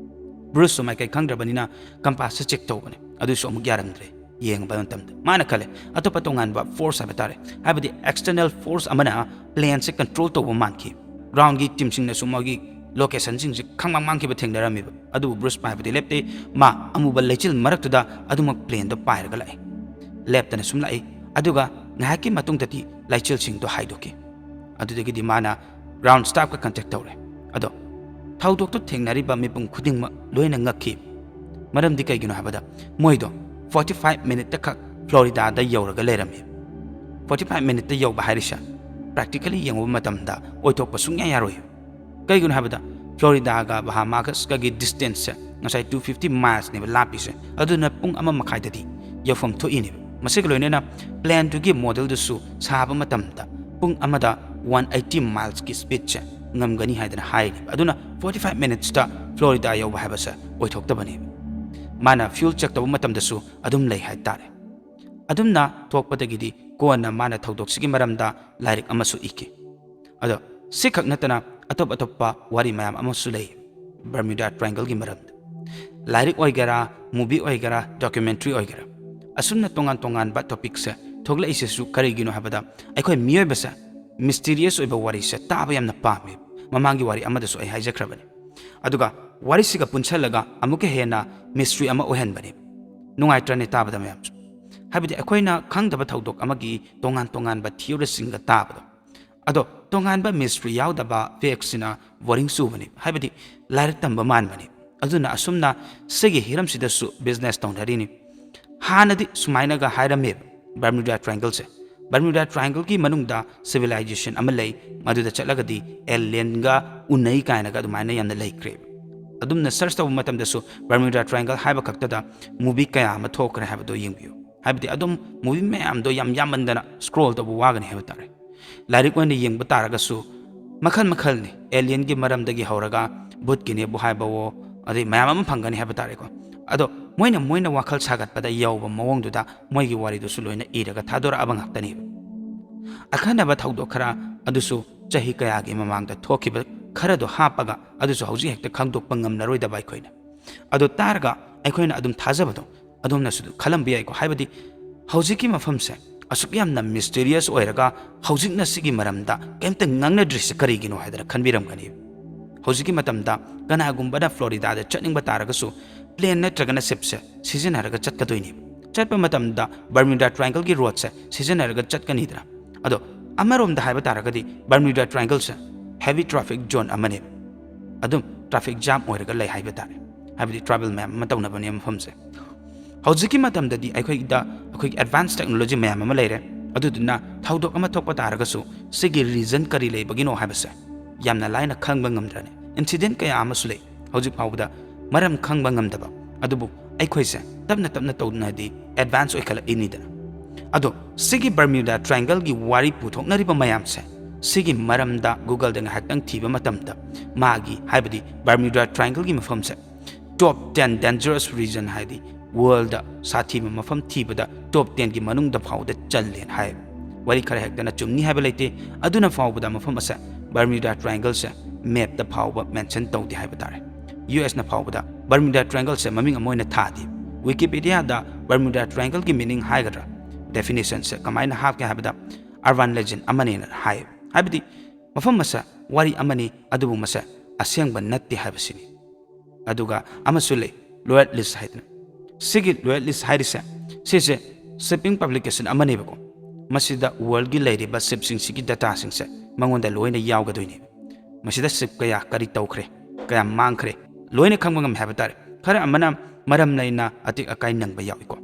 ꯕ꯭ꯔꯨꯁꯁꯨ ꯃꯥꯏꯀꯩ ꯈꯪꯗ꯭ꯔꯕꯅꯤꯅ ꯀꯝꯄꯥꯁꯁꯦ ꯆꯦꯛ ꯇꯧꯕꯅꯦ, ꯑꯗꯨꯁꯨ ꯑꯃꯨꯛ ꯌꯥꯔꯝꯗ꯭ꯔꯦ꯫ ꯌꯦꯡꯕ ꯃꯇꯝꯗ ꯃꯥꯅ ꯈꯜꯂꯦ, ꯑꯇꯣꯞꯄ ꯇꯣꯉꯥꯟꯕ ꯐꯣꯔꯁ ꯍꯥꯏꯕ ꯇꯥꯔꯦ, ꯍꯥꯏꯕꯗꯤ ꯑꯦꯛꯁꯇꯔꯅꯦꯜ ꯐꯣꯔꯁ ꯑꯃꯅ ꯄ꯭ꯂꯦꯟꯁꯦ ꯀꯟꯇ꯭ꯔꯣꯜ ꯇꯧꯕ ꯃꯥꯟꯈꯤ꯫ ꯒ꯭ꯔꯥꯎꯟꯒꯤ ꯇꯤꯝꯁꯤꯡꯅꯁꯨ ꯃꯣꯏꯒꯤ ꯂꯣꯀꯦꯁꯟꯁꯤꯡꯁꯦ ꯈꯪꯃꯥꯡ ꯃꯥꯡꯈꯤꯕ ꯊꯦꯡꯅꯔꯝꯃꯤꯕ꯫ ꯑꯗꯨꯕꯨ ꯕ꯭ꯔꯨꯁ ꯄꯥꯏꯕꯗꯤ ꯂꯦꯞꯇꯦ꯫ ꯃꯥ ꯑꯃꯨꯕ ꯂꯩꯆꯤꯜ ꯃꯔꯛꯇꯨꯗ ꯑꯗꯨꯃꯛ ꯄ꯭ꯂꯦꯟꯗꯣ ꯄꯥꯏꯔꯒ ꯂꯥꯛꯏ꯫ ꯂꯦꯞꯇꯅ ꯁꯨꯝ ꯂꯥꯛꯏ꯫ ꯑꯗꯨꯒ ꯉꯥꯏꯍꯥꯛꯀꯤ ꯃꯇꯨꯡꯗꯗꯤ ꯂꯩꯆꯤꯜꯁꯤꯡꯗꯣ ꯍꯥꯏꯗꯣꯛꯈꯤ꯫ ꯑꯗꯨꯗꯒꯤꯗꯤ ꯃꯥꯅ ꯒ꯭ꯔꯥꯎꯟ ꯁ꯭ꯇꯥꯐꯀ ꯀꯟꯇꯦꯛ ꯇꯧꯔꯦ꯫ ꯑꯗꯣ ꯊꯧꯗꯣꯛꯇꯣ ꯊꯦꯡꯅꯔꯤꯕ ꯃꯤꯄꯨꯝ ꯈꯨꯗꯤꯡꯃꯛ ꯂꯣꯏꯅ ꯉꯛꯈꯤ꯫ ꯃꯔꯝꯗꯤ ꯀꯩꯒꯤꯅꯣ ꯍꯥꯏꯕꯗ ꯃꯣꯏꯗꯣ forty five minute ꯈꯛ ꯐ꯭ꯂꯣꯔꯤꯗꯥꯗ ꯌꯧꯔꯒ ꯂꯩꯔꯝꯃꯤ꯫ Forty five minute ꯌꯧꯕ ꯍꯥꯏꯔꯤꯁꯦ practically ꯌꯦꯡꯉꯨꯕ ꯃꯇꯝꯗ ꯑꯣꯏꯊꯣꯛꯄ ꯁꯨꯡꯌꯥ ꯌꯥꯔꯣꯏ꯫ ꯀꯩꯒꯤꯅꯣ ꯍꯥꯏꯕꯗ ꯐ꯭ꯂꯣꯔꯤꯗꯥꯒ ꯕꯍꯥꯃꯥꯁꯀꯒꯤ distance ꯁꯦ ꯉꯁꯥꯏ two fifty miles ꯅꯦꯕ ꯂꯥꯞꯄꯤꯁꯦ꯫ ꯑꯗꯨꯅ ꯄꯨꯡ ꯑꯃ ꯃꯈꯥꯏꯗꯗꯤ ꯌꯧꯐꯝ ꯊꯣꯛꯏꯅꯦꯕ꯫ ꯃꯁꯤꯒ ꯂꯣꯏꯅꯅ plane ꯗꯨꯒꯤ model ꯗꯨꯁꯨ ꯁꯥꯕ ꯃꯇꯝꯗ ꯄꯨꯡ ꯑꯃꯗ one eighty miles ꯀꯤ speed ꯁꯦ ꯉꯝꯒꯅꯤ ꯍꯥꯏꯗꯅ ꯍꯥꯏꯔꯤꯅꯦꯕ꯫ ꯑꯗꯨꯅ forty five minutes ꯇ ꯐ꯭ꯂꯣꯔꯤꯗꯥ ꯌꯧꯕ ꯍꯥꯏꯕꯁꯦ ꯑꯣꯏꯊꯣꯛꯇꯕꯅꯦꯕ꯫ ꯃꯥꯅ fuel check ꯇꯧꯕ ꯃꯇꯝꯗꯁꯨ ꯑꯗꯨꯝ ꯂꯩ ꯍꯥꯏꯇꯥꯔꯦ꯫ ꯑꯗꯨꯝꯅ ꯊꯣꯛꯄꯗꯒꯤꯗꯤ ꯀꯣꯟꯅ ꯃꯥꯅ ꯊꯧꯗꯣꯛꯁꯤꯒꯤ ꯃꯔꯝꯗ ꯂꯥꯏꯔꯤꯛ ꯑꯃꯁꯨ ꯏꯈꯤ꯫ ꯑꯗꯣ ꯁꯤꯈꯛ ꯅꯠꯇꯅ ꯑꯇꯣꯞ ꯑꯇꯣꯞꯄ ꯋꯥꯔꯤ ꯃꯌꯥꯝ ꯑꯃꯁꯨ ꯂꯩ ꯕꯔꯃꯨꯗꯥ ꯇ꯭ꯔꯥꯏꯡꯒꯜꯒꯤ ꯃꯔꯝꯗ꯫ ꯂꯥꯏꯔꯤꯛ ꯑꯣꯏꯒꯦꯔꯥ, movie ꯑꯣꯏꯒꯦꯔꯥ, documentary ꯑꯣꯏꯒꯦꯔꯥ, ꯑꯁꯨꯝꯅ ꯇꯣꯉꯥꯟ ꯇꯣꯉꯥꯟꯕ topic ꯁꯦ ꯊꯣꯛꯂꯛꯏꯁꯤꯁꯨ ꯀꯔꯤꯒꯤꯅꯣ ꯍꯥꯏꯕꯗ ꯑꯩꯈꯣꯏ ꯃꯤꯑꯣꯏꯕꯁꯦ mysterious ꯑꯣꯏꯕ ꯋꯥꯔꯤꯁꯦ ꯇꯥꯕ ꯌꯥꯝꯅ ꯄꯥꯝꯃꯦ꯫ ꯃꯃꯥꯡꯒꯤ ꯋꯥꯔꯤ ꯑꯃꯗꯁꯨ ꯑꯩ ꯍꯥꯏꯖꯈ꯭ꯔꯕꯅꯤ꯫ ꯑꯗꯨꯒ ꯋꯥꯔꯤꯁꯤꯒ ꯄꯨꯟꯁꯜꯂꯒ ꯑꯃꯨꯛꯀ ꯍꯦꯟꯅ mystery ꯑꯃ ꯑꯣꯏꯍꯟꯕꯅꯦ꯫ ꯅꯨꯡꯉꯥꯏꯇ꯭ꯔꯅꯦ ꯇꯥꯕꯗ ꯃꯌꯥꯝꯁꯨ? ꯍꯥꯏꯕꯗꯤ ꯑꯩꯈꯣꯏꯅ ꯈꯪꯗꯕ ꯊꯧꯗꯣꯛ ꯑꯃꯒꯤ ꯇꯣꯉꯥꯟ ꯇꯣꯉꯥꯟꯕ theory ꯁꯤꯡꯒ ꯇꯥꯕꯗꯣ꯫ ꯑꯗꯣ ꯇꯣꯉꯥꯟꯕ mystery ꯌꯥꯎꯗꯕ facts ꯁꯤꯅ boring ꯆꯨꯕꯅꯤ, ꯍꯥꯏꯕꯗꯤ ꯂꯥꯏꯔꯤꯛ ꯇꯝꯕ ꯃꯥꯟꯕꯅꯤ꯫ ꯑꯗꯨꯅ ꯑꯁꯨꯝꯅ ꯁꯤꯒꯤ ꯍꯤꯔꯝꯁꯤꯗꯁꯨ business ꯇꯧꯅꯔꯤꯅꯤ꯫ ꯍꯥꯟꯅꯗꯤ ꯁꯨꯃꯥꯏꯅꯒ ꯍꯥꯏꯔꯝꯃꯦꯕ ꯕꯔꯃꯨꯗꯥ ꯇ꯭ꯔꯥꯏꯡꯒꯜꯁꯦ, ꯕꯔꯃꯨꯗꯥ ꯇ꯭ꯔꯥꯏꯡꯒꯜꯒꯤ ꯃꯅꯨꯡꯗ civilization ꯑꯃ ꯂꯩ, ꯃꯗꯨꯗ ꯆꯠꯂꯒꯗꯤ alienꯒ ꯎꯅꯩ ꯀꯥꯏꯅꯒ ꯑꯗꯨꯃꯥꯏꯅ ꯌꯥꯝꯅ ꯂꯩꯈ꯭ꯔꯦꯕ꯫ ꯑꯗꯨꯝꯅ search ꯇꯧꯕ ꯃꯇꯝꯗꯁꯨ ꯕꯔꯃꯨꯗꯥ ꯇ꯭ꯔꯥꯏꯡꯒꯜ ꯍꯥꯏꯕ ꯈꯛꯇꯗ movie ꯀꯌꯥ ꯑꯃ ꯊꯣꯛꯈ꯭ꯔꯦ ꯍꯥꯏꯕꯗꯣ ꯌꯦꯡꯕꯤꯌꯨ꯫ ꯍꯥꯏꯕꯗꯤ ꯑꯗꯨꯝ movie ꯃꯌꯥꯝꯗꯣ ꯌꯥꯝ ꯌꯥꯝꯃꯟꯗꯅ scroll ꯇꯧꯕ ꯋꯥꯒꯅꯤ ꯍꯥꯏꯕ ꯇꯥꯔꯦ꯫ ꯂꯥꯏꯔꯤꯛ ꯑꯣꯏꯅ ꯌꯦꯡꯕ ꯇꯥꯔꯒꯁꯨ ꯃꯈꯜ ꯃꯈꯜꯅꯤ꯫ Alienꯒꯤ ꯃꯔꯝꯗꯒꯤ ꯍꯧꯔꯒ ꯚꯨꯠꯀꯤꯅꯦꯕꯨ ꯍꯥꯏꯕꯋꯣ, ꯑꯗꯩ ꯃꯌꯥꯝ ꯑꯃ ꯐꯪꯒꯅꯤ ꯍꯥꯏꯕ ꯇꯥꯔꯦꯀꯣ꯫ ꯑꯗꯣ ꯃꯣꯏꯅ, ꯃꯣꯏꯅ ꯋꯥꯈꯜ ꯁꯥꯒꯠꯄꯗ ꯌꯧꯕ ꯃꯑꯣꯡꯗꯨꯗ ꯃꯣꯏꯒꯤ ꯋꯥꯔꯤꯗꯨꯁꯨ ꯂꯣꯏꯅ ꯏꯔꯒ ꯊꯥꯗꯣꯔꯛꯑꯕ ꯉꯥꯛꯇꯅꯦꯕ꯫ ꯑꯈꯟꯅꯕ ꯊꯧꯗꯣꯛ ꯈꯔ ꯑꯗꯨꯁꯨ ꯆꯍꯤ ꯀꯌꯥꯒꯤ ꯃꯃꯥꯡꯗ ꯊꯣꯛꯈꯤꯕ ꯈꯔꯗꯣ ꯍꯥꯞꯄꯒ ꯑꯗꯨꯁꯨ ꯍꯧꯖꯤꯛ ꯍꯦꯛꯇ ꯈꯪꯗꯣꯛꯄ ꯉꯝꯂꯔꯣꯏꯗꯕ ꯑꯩꯈꯣꯏꯅ꯫ ꯑꯗꯣ ꯇꯥꯔꯒ ꯑꯩꯈꯣꯏꯅ ꯑꯗꯨꯝ ꯊꯥꯖꯕꯗꯣ ꯑꯗꯣꯝꯅꯁꯨ ꯈꯜꯂꯝꯕ ꯌꯥꯏꯀꯣ꯫ ꯍꯥꯏꯕꯗꯤ ꯍꯧꯖꯤꯛꯀꯤ ꯃꯐꯝꯁꯦ ꯑꯁꯨꯛ ꯌꯥꯝꯅ mysterious ꯑꯣꯏꯔꯒ ꯍꯧꯖꯤꯛꯅ ꯁꯤꯒꯤ ꯃꯔꯝꯗ ꯀꯩꯝꯇ ꯉꯥꯡꯅꯗ꯭ꯔꯤꯁꯦ ꯀꯔꯤꯒꯤꯅꯣ ꯍꯥꯏꯗꯅ ꯈꯟꯕꯤꯔꯝꯒꯅꯤ꯫ ꯍꯧꯖꯤꯛꯀꯤ ꯃꯇꯝꯗ ꯀꯅꯥꯒꯨꯝꯕꯅ ꯐ꯭ꯂꯣꯔꯤꯗꯥꯗ ꯆꯠꯅꯤꯡꯕ ꯇꯥꯔꯒꯁꯨ plane ꯅꯠꯇ꯭ꯔꯒꯅ ship ꯁꯦ ꯁꯤꯖꯤꯟꯅꯔꯒ ꯆꯠꯀꯗꯣꯏꯅꯦꯕ꯫ ꯆꯠꯄ ꯃꯇꯝꯗ ꯕꯔꯃꯨꯗꯥ ꯇ꯭ꯔꯥꯏꯡꯒꯜꯒꯤ road ꯁꯦ ꯁꯤꯖꯤꯟꯅꯔꯒ ꯆꯠꯀꯅꯤꯗꯅ꯫ ꯑꯗꯣ ꯑꯃꯔꯣꯝꯗ ꯍꯥꯏꯕ ꯇꯥꯔꯒꯗꯤ ꯕꯔꯃꯨꯗꯥ ꯇ꯭ꯔꯥꯏꯡꯒꯜꯁꯦ heavy traffic zone ꯑꯃꯅꯦꯕ꯫ ꯑꯗꯨꯝ ꯇ꯭ꯔꯥꯐꯤꯛ ꯖꯥꯝ ꯑꯣꯏꯔꯒ ꯂꯩ ꯍꯥꯏꯕ ꯇꯥꯔꯦ꯫ ꯍꯥꯏꯕꯗꯤ ꯇ꯭ꯔꯥꯚꯦꯜ ꯃꯌꯥꯝ ꯑꯃ ꯇꯧꯅꯕꯅꯦ ꯃꯐꯝꯁꯦ꯫ ꯍꯧꯖꯤꯛꯀꯤ ꯃꯇꯝꯗꯗꯤ ꯑꯩꯈꯣꯏꯗ ꯑꯩꯈꯣꯏꯒꯤ ꯑꯦꯗꯚꯥꯟꯁ ꯇꯦꯛꯅꯣꯂꯣꯖꯤ ꯃꯌꯥꯝ ꯑꯃ ꯂꯩꯔꯦ꯫ ꯑꯗꯨꯗꯨꯅ ꯊꯧꯗꯣꯛ ꯑꯃ ꯊꯣꯛꯄ ꯇꯥꯔꯒꯁꯨ ꯁꯤꯒꯤ ꯔꯤꯖꯟ ꯀꯔꯤ ꯂꯩꯕꯒꯤꯅꯣ ꯍꯥꯏꯕꯁꯦ ꯌꯥꯝꯅ ꯂꯥꯏꯅ ꯈꯪꯕ ꯉꯝꯗ꯭ꯔꯅꯦ? ꯏꯟꯁꯤꯗꯦꯟ ꯀꯌꯥ ꯑꯃꯁꯨ ꯂꯩ ꯍꯧꯖꯤꯛ ꯐꯥꯎꯕꯗ ꯃꯔꯝ ꯈꯪꯕ ꯉꯝꯗꯕ꯫ ꯑꯗꯨꯕꯨ ꯑꯩꯈꯣꯏꯁꯦ ꯇꯞꯅ ꯇꯞꯅ ꯇꯧꯅꯗꯤ ꯑꯦꯗꯚꯥꯟꯁ ꯑꯣꯏꯈꯠꯂꯛꯏꯅꯤꯗꯅ꯫ ꯑꯗꯣ ꯁꯤꯒꯤ ꯕꯔꯃ꯭ꯌꯨꯗꯥ ꯇ꯭ꯔꯥꯏꯡꯒꯜꯒꯤ ꯋꯥꯔꯤ ꯄꯨꯊꯣꯛꯅꯔꯤꯕ ꯃꯌꯥꯝꯁꯦ, ꯁꯤꯒꯤ ꯃꯔꯝꯗ Google-ꯗ ꯉꯥꯏꯍꯥꯛꯇꯪ ꯊꯤꯕ ꯃꯇꯝꯗ ꯃꯥꯒꯤ, ꯍꯥꯏꯕꯗꯤ ꯕꯔꯃ꯭ꯌꯨꯗꯥ ꯇ꯭ꯔꯥꯏꯡꯒꯜꯒꯤ ꯃꯐꯝꯁꯦ top ten dangerous region, ꯍꯥꯏꯗꯤ ꯋꯥꯔꯜꯗ ꯁꯥꯊꯤꯕ ꯃꯐꯝ ꯊꯤꯕꯗ top ten-ꯒꯤ ꯃꯅꯨꯡꯗ ꯐꯥꯎꯕꯗ ꯆꯜꯂꯦꯅ ꯍꯥꯏ꯫ ꯋꯥꯔꯤ ꯈꯔ ꯍꯦꯛꯇꯅ ꯆꯨꯝꯅꯤ ꯍꯥꯏꯕ ꯂꯩꯇꯦ꯫ ꯑꯗꯨꯅ ꯐꯥꯎꯕꯗ ꯃꯐꯝ ꯑꯁꯦ, ꯕꯔꯃ꯭ꯌꯨꯗꯥ ꯇ꯭ꯔꯥꯏꯡꯒꯜꯁꯦ, ꯃꯦꯞꯇ ꯐꯥꯎꯕ ꯃꯦꯟꯁꯟ ꯇꯧꯗꯦ ꯍꯥꯏꯕ ꯇꯥꯔꯦ꯫ ꯌꯨ ꯑꯦꯁꯅ ꯐꯥꯎꯕꯗ ꯕꯔꯃ꯭ꯌꯨꯗꯥ ꯇ꯭ꯔꯥꯏꯡꯒꯜꯁꯦ ꯃꯃꯤꯡ ꯑꯃ ꯑꯣꯏꯅ ꯊꯥꯗꯦ꯫ ꯋꯤꯀꯤꯄꯤꯗꯤꯌꯥꯗ ꯕꯔꯃ꯭ꯌꯨꯗꯥ ꯇ꯭ꯔꯥꯏꯡꯒꯜꯒꯤ ꯃꯤꯅꯤꯡ ꯍꯥꯏꯒꯗ꯭ꯔꯥ, ꯗꯦꯐꯤꯅꯦꯁꯟꯁꯦ ꯀꯃꯥꯏꯅ ꯍꯥꯞꯀꯦ ꯍꯥꯏꯕꯗ, urban legend ꯑꯃꯅꯦꯅ ꯍꯥꯏ꯫ ꯍꯥꯏꯕꯗꯤ ꯃꯐꯝ ꯑꯁꯦ ꯋꯥꯔꯤ ꯑꯃꯅꯤ, ꯑꯗꯨꯕꯨ ꯃꯁꯦ ꯑꯁꯦꯡꯕ ꯅꯠꯇꯦ ꯍꯥꯏꯕꯁꯤꯅꯤ꯫ ꯑꯗꯨꯒ ꯑꯃꯁꯨ ꯂꯩ, ꯂꯣꯌꯗ ꯂꯤꯁ ꯍꯥꯏꯗꯅ꯫ ꯁꯤꯒꯤ ꯂꯣꯌꯗ ꯂꯤꯁ ꯍꯥꯏꯔꯤꯁꯦ, ꯁꯤꯁꯦ ꯁꯤꯞꯄꯤꯡ ꯄꯕ꯭ꯂꯤꯀꯦꯁꯟ ꯑꯃꯅꯦꯕꯀꯣ꯫ ꯃꯁꯤꯗ ꯋꯥꯔꯜꯒꯤ ꯂꯩꯔꯤꯕ ꯁꯤꯞꯁꯤꯡꯁꯤꯒꯤ ꯗꯇꯥꯁꯤꯡꯁꯦ ꯃꯉꯣꯟꯗ ꯂꯣꯏꯅ ꯌꯥꯎꯒꯗꯣꯏꯅꯦꯕ꯫ ꯃꯁꯤꯗ ꯁꯤꯞ ꯀꯌꯥ ꯀꯔꯤ ꯇꯧꯈ꯭ꯔꯦ, ꯀꯌꯥ ꯃꯥꯡꯈ꯭ꯔꯦ, ꯂꯣꯏꯅ ꯈꯪꯕ ꯉꯝꯃꯦ ꯍꯥꯏꯕ ꯇꯥꯔꯦ꯫ ꯈꯔ ꯑꯃꯅ ꯃꯔꯝ ꯂꯩꯅ ꯑꯇꯦꯛ ꯑꯀꯥꯏ ꯅꯪꯕ ꯌꯥꯎꯏꯀꯣ꯫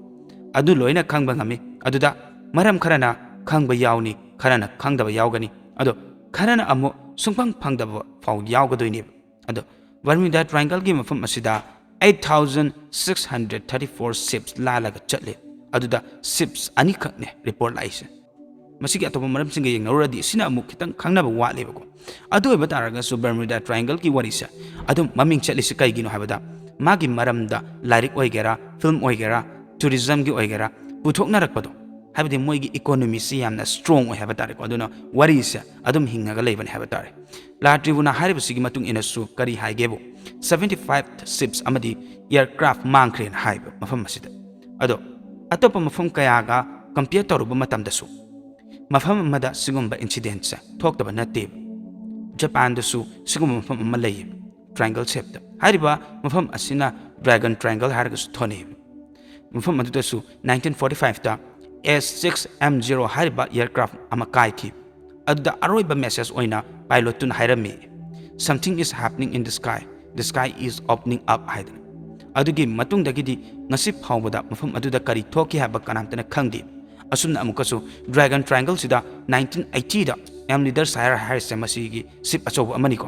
ꯑꯗꯨ ꯂꯣꯏꯅ ꯈꯪꯕ ꯉꯝꯃꯤ꯫ ꯑꯗꯨꯗ ꯃꯔꯝ ꯈꯔꯅ ꯈꯪꯕ ꯌꯥꯎꯅꯤ, ꯈꯔꯅ ꯈꯪꯗꯕ ꯌꯥꯎꯒꯅꯤ, ꯑꯗꯣ ꯈꯔꯅ ꯑꯃꯨꯛ ꯁꯨꯡꯐꯪ ꯐꯪꯗꯕ ꯐꯥꯎ ꯌꯥꯎꯒꯗꯣꯏꯅꯦꯕ꯫ ꯑꯗꯣ ꯕꯔꯃ꯭ꯌꯨꯗꯥ ꯇ꯭ꯔꯥꯏꯡꯒꯜꯒꯤ ꯃꯐꯝ ꯑꯁꯤꯗ eight thousand six hundred thirty four ꯁꯤꯞꯁ ꯂꯥꯜꯂꯒ ꯆꯠꯂꯦ꯫ ꯑꯗꯨꯗ ꯁꯤꯞꯁ ꯑꯅꯤꯈꯛꯅꯦ ꯔꯤꯄꯣꯔꯠ ꯂꯥꯛꯏꯁꯦ꯫ ꯃꯁꯤꯒꯤ ꯑꯇꯣꯞꯄ ꯃꯔꯝꯁꯤꯡꯒ ꯌꯦꯡꯅꯔꯨꯔꯗꯤ ꯁꯤꯅ ꯑꯃꯨꯛ ꯈꯤꯇꯪ ꯈꯪꯅꯕ ꯋꯥꯠꯂꯦꯕꯀꯣ꯫ ꯑꯗꯨ ꯑꯣꯏꯕ ꯇꯥꯔꯒꯁꯨ ꯕꯔꯃ꯭ꯌꯨꯗꯥ ꯇ꯭ꯔꯥꯏꯡꯒꯜꯒꯤ ꯋꯥꯔꯤꯁꯦ ꯑꯗꯨꯝ ꯃꯃꯤꯡ ꯆꯠꯂꯤꯁꯤ ꯀꯩꯒꯤꯅꯣ ꯍꯥꯏꯕꯗ, ꯃꯥꯒꯤ ꯃꯔꯝꯗ ꯂꯥꯏꯔꯤꯛ ꯑꯣꯏꯒꯦꯔꯥ, ꯐꯤꯂꯝ ꯑꯣꯏꯒꯦꯔꯥ, ꯇꯨꯔꯤꯖꯝꯒꯤ ꯑꯣꯏꯒꯦꯔꯥ ꯄꯨꯊꯣꯛꯅꯔꯛꯄꯗꯣ, ꯍꯥꯏꯕꯗꯤ ꯃꯣꯏꯒꯤ ꯏꯀꯣꯅꯣꯃꯤꯁꯤ ꯌꯥꯝꯅ ꯁ꯭ꯇꯔꯣꯡ ꯑꯣꯏ ꯍꯥꯏꯕ ꯇꯥꯔꯦꯀꯣ꯫ ꯑꯗꯨꯅ ꯋꯥꯔꯤꯁꯦ ꯑꯗꯨꯝ ꯍꯤꯡꯉꯒ ꯂꯩꯕꯅꯦ ꯍꯥꯏꯕ ꯇꯥꯔꯦ꯫ ꯂꯥ ꯇ꯭ꯔꯤꯕꯨꯅꯥ ꯍꯥꯏꯔꯤꯕꯁꯤꯒꯤ ꯃꯇꯨꯡ ꯏꯟꯅꯁꯨ ꯀꯔꯤ ꯍꯥꯏꯒꯦꯕꯨ, seventy five ꯁꯤꯞꯁ ꯑꯃꯗꯤ ꯑꯦꯌꯔꯀ꯭ꯔꯥꯐ ꯃꯥꯡꯈ꯭ꯔꯦꯅ ꯍꯥꯏꯕ ꯃꯐꯝ ꯑꯁꯤꯗ꯫ ꯑꯗꯣ ꯑꯇꯣꯞꯄ ꯃꯐꯝ ꯀꯌꯥꯒ ꯀꯝꯄꯤꯌꯔ ꯇꯧꯔꯨꯕ ꯃꯇꯝꯗꯁꯨ ꯃꯐꯝ ꯑꯃꯗ ꯁꯤꯒꯨꯝꯕ ꯏꯟꯁꯤꯗꯦꯟꯁꯦ ꯊꯣꯛꯇꯕ ꯅꯠꯇꯦꯕ꯫ ꯖꯄꯥꯟꯗꯁꯨ ꯁꯤꯒꯨꯝꯕ ꯃꯐꯝ ꯑꯃ ꯂꯩꯌꯦꯕ, ꯇ꯭ꯔꯥꯏꯡꯒꯜ ꯁꯦꯞꯇ꯫ ꯍꯥꯏꯔꯤꯕ ꯃꯐꯝ ꯑꯁꯤꯅ ꯗ꯭ꯔꯥꯒꯟ ꯇ꯭ꯔꯥꯏꯡꯒꯜ ꯍꯥꯏꯔꯒꯁꯨ ꯊꯣꯟꯅꯩꯕ꯫ ꯃꯐꯝ ꯑꯗꯨꯗꯁꯨ nineteen forty five-ꯇ S six M zero ꯍꯥꯏꯔꯤꯕ ꯑꯦꯌꯔꯀ꯭ꯔꯥꯐ ꯑꯃ ꯀꯥꯏꯈꯤ꯫ ꯑꯗꯨꯗ ꯑꯔꯣꯏꯕ ꯃꯦꯁꯦꯖ ꯑꯣꯏꯅ ꯄꯥꯏꯂꯣꯠꯇꯨꯅ ꯍꯥꯏꯔꯝꯃꯤ, "Something is happening in the sky, the sky is opening up" ꯍꯥꯏꯗꯅ꯫ ꯑꯗꯨꯒꯤ ꯃꯇꯨꯡꯗꯒꯤꯗꯤ ꯉꯁꯤ ꯐꯥꯎꯕꯗ ꯃꯐꯝ ꯑꯗꯨꯗ ꯀꯔꯤ ꯊꯣꯛꯈꯤ ꯍꯥꯏꯕ ꯀꯅꯥꯝꯇꯅ ꯈꯪꯗꯦ꯫ ꯑꯁꯨꯝꯅ ꯑꯃꯨꯛꯀꯁꯨ Dragon Triangleꯁꯤꯗ nineteen eightyꯗ M. Leader Sire ꯍꯥꯏꯔꯤꯁꯦ ꯃꯁꯤꯒꯤ ship ꯑꯆꯧꯕ ꯑꯃꯅꯤꯀꯣ,